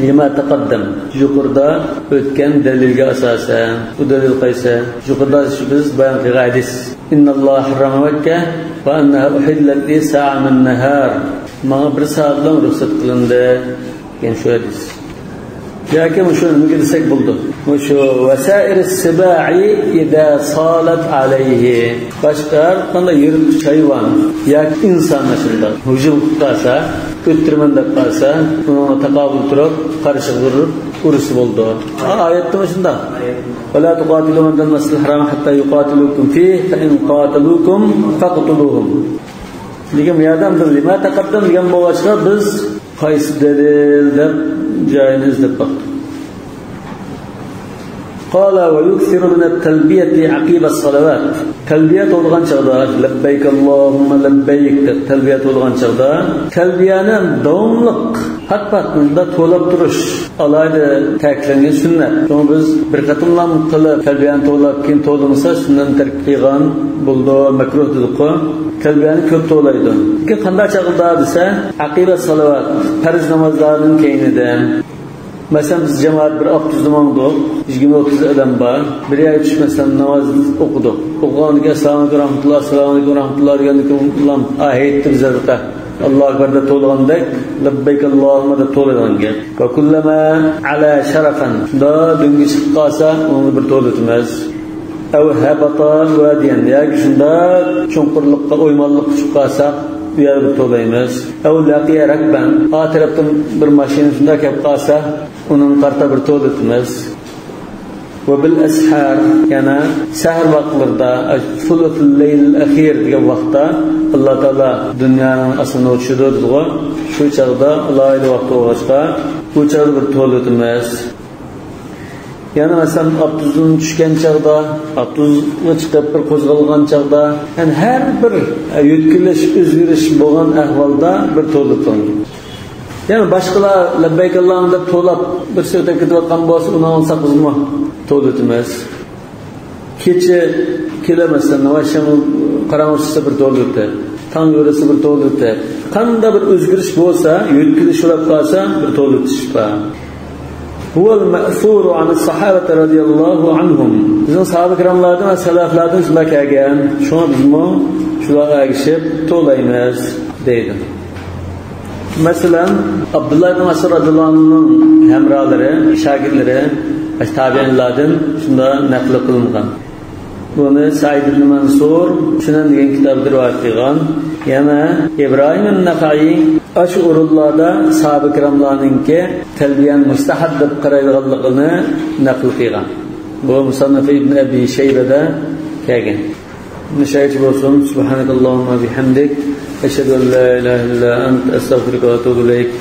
لما تقدم. يۇقىرىدا ئۆتكەن دەلىلگە ئاساسەن. بۇ دەلىل قايسى؟ يۇقىرىدا بىز بايان قىلغان ھەدىس. إن الله حرم مكة وأنها أحلت لي ساعة من نهار. ماڭا بىر سائەتلا رۇخسەت قىلىندى دېگەن شۇ ھەدىس. ياكى مۇشۇ نېمىگە دېسەك بولىدۇ. مۇشۇ وسائر السباع إذا صالت عليه. باشقا ھەر قانداق يىرتقۇچ ھايۋان ياكى ئىنسان ئاشۇنداق ھۇجۇم قىلىپ قالسا، ئۆلتۈرىمەن دەپ قالسا، ئۇنىڭغا تاقابىل تۇرۇپ، قارشىغا تۇرۇپ ئۇرۇشسا بولىدۇ. ئا، ئايەتتىمۇ شۇنداق. ولا تقاتلوا عند المسجد الحرام حتى يقاتلوكم فيه فإن قاتلوكم فاقتلوهم. لېكىن بۇ يەردە بىز لما تقدم دېگەن بولغاچقا، بىز قايسى دەلىل دەپ جايىنى ئىزدەپ باقتۇق. قال ويكثر من التلبية عقب الصلوات. تەلبىيە توۋلىغان چاغدا، لبيك اللهم لبيك دەپ تەلبىيە توۋلىغان چاغدا، تەلبىيەنى داۋاملىق پات-پات مۇنداق توۋلاپ تۇرۇش ئالاھىدە تەكىتلەنگەن سۈننەت. شۇڭا بىز بىر قېتىملا قىلىپ، تەلبىيەنى توۋلاپ، كېيىن توۋلىمىسا، سۈننەتنى تەرك قىلغان بولىدۇ، مەكرۇھ دېدۇققۇ. تەلبىيەنى كۆپ توۋلايدۇ. لېكىن قانداق چاغدا دېسە، عقب الصلوات، پەرز نامازلاردىن كەينىدە. مەسىلەن، بىز جامائەت بىر ئاپتوبۇستا ماڭدۇق، يىگىرمە ئوتتۇز ئادەم بار. بىر يەرگە چۈشۈپ، مەسىلەن، ناماز ئوقۇدۇق. ئوقۇغاندىن كېيىن، ئەسسالامۇ ئەلەيكۇم رەھمەتۇللا، ئەسسالامۇ ئەلەيكۇم رەھمەتۇللا دېگەندىن كېيىن، ئۇلار ئايەتتە بىز ھەقىقەت ئاللاھۇ ئەكبەر دەپ توۋلىغاندەك، لەببەيك ئاللاھۇممە دەپ توۋلايدىغان گەپ. ۋە كۇللەما ئەلا شەرەفەن، شۇنداق دۆڭگە چىقىپ قالسا، ئۇنى بىر توۋلىتىمىز. ئەو ھەبەتە ۋادىيەن، ياكى شۇنداق چوڭقۇرلۇققا، ئويمانلىققا چۈشۈپ قالساق، ئۇ يەردە بىر توۋلايمىز. ئەۋ لەقىيە رەكبەن، ئا تەرەپتىن بىر ماشىنا شۇنداق كەپ قالسا، ئۇنىڭغا قارىتا بىر توۋلىتىمىز. ۋە بىل ئەسھار، يەنە سەھەر ۋاقىتلىرىدا، سۇلۇسۇل لەيلىل ئەخىر دېگەن ۋاقىتتا ئاللا تائالا دۇنيانىڭ ئاسمىنىغا چۈشىدۇ دېدىغۇ. شۇ چاغدا ئالاھىدە ۋاقىت بولغاچقا، ئۇ چاغدا بىر تولىتىمىز. يەنە مەسىلەن، ئاپتوبۇستىن چۈشكەن چاغدا، ئاپتوبۇسقا چىقىپ بىر قوزغالغان چاغدا، يەنى ھەر بىر يۆتكىلىش، ئۆزگىرىش بولغان ئەھۋالدا بىر تولىتىڭ. يەنى باشقىلار لەببەيك ئاللاھۇممە دەپ توۋلاپ بىر سۆزلەپ كېتىۋاتقان بولسا، ئۇنى ئاڭلىساق بىزمۇ توۋلىتىمىز. كېچە كېلە مەسىلەن، ۋە شەم قاراڭغۇ چۈشسە بىر توۋلىتىپ، تاڭ يورۇسا بىر توۋلىتىپ، قانداق بىر ئۆزگىرىش بولسا، يۆتكىلىش بولۇپ قالسا، بىر توۋلىتىش بار. ھۇۋەل مەسۇرۇ ئەنىس سەھابەتە رەزىيەللاھۇ ئەنھۇم. بىزنىڭ ساھابە كىراملاردىن ۋە سەلەفلەردىن شۇنداق كەلگەن. شۇڭا بىزمۇ شۇلارغا ئەگىشىپ توۋلايمىز، دەيدۇ. مەسىلەن، ئابدۇللا ئىبن مەسئۇد رەزىيەللاھۇ ئەنھۇنىڭ ھەمراھلىرى، شاگىرتلىرى، تابىئىنلاردىن شۇنداق نەقىل قىلىنغان. بۇنى سەئىد ئىبن مەنسۇر سۈنەن دېگەن كىتابىدا رىۋايەت قىلغان. يەنە ئىبراھىم نەخەئى ئاشۇ ئورۇنلاردا ساھابە كىراملارنىڭكى تەلبىيەنى مۇستەھەب دەپ قارايدىغانلىقىنى نەقىل قىلغان. بۇ مۇسەننەف ئىبن ئەبى شەيبەدە كەلگەن. مۇشۇ يەرگىچە بولسۇن. سۇبھانەكەللاھۇممە بىھەمدىك، ئەشھەدۇ ئەن لا ئىلاھە ئىللا ئەنت، ئەستەغفىرۇكە ۋە ئەتۇبۇ ئىلەيك.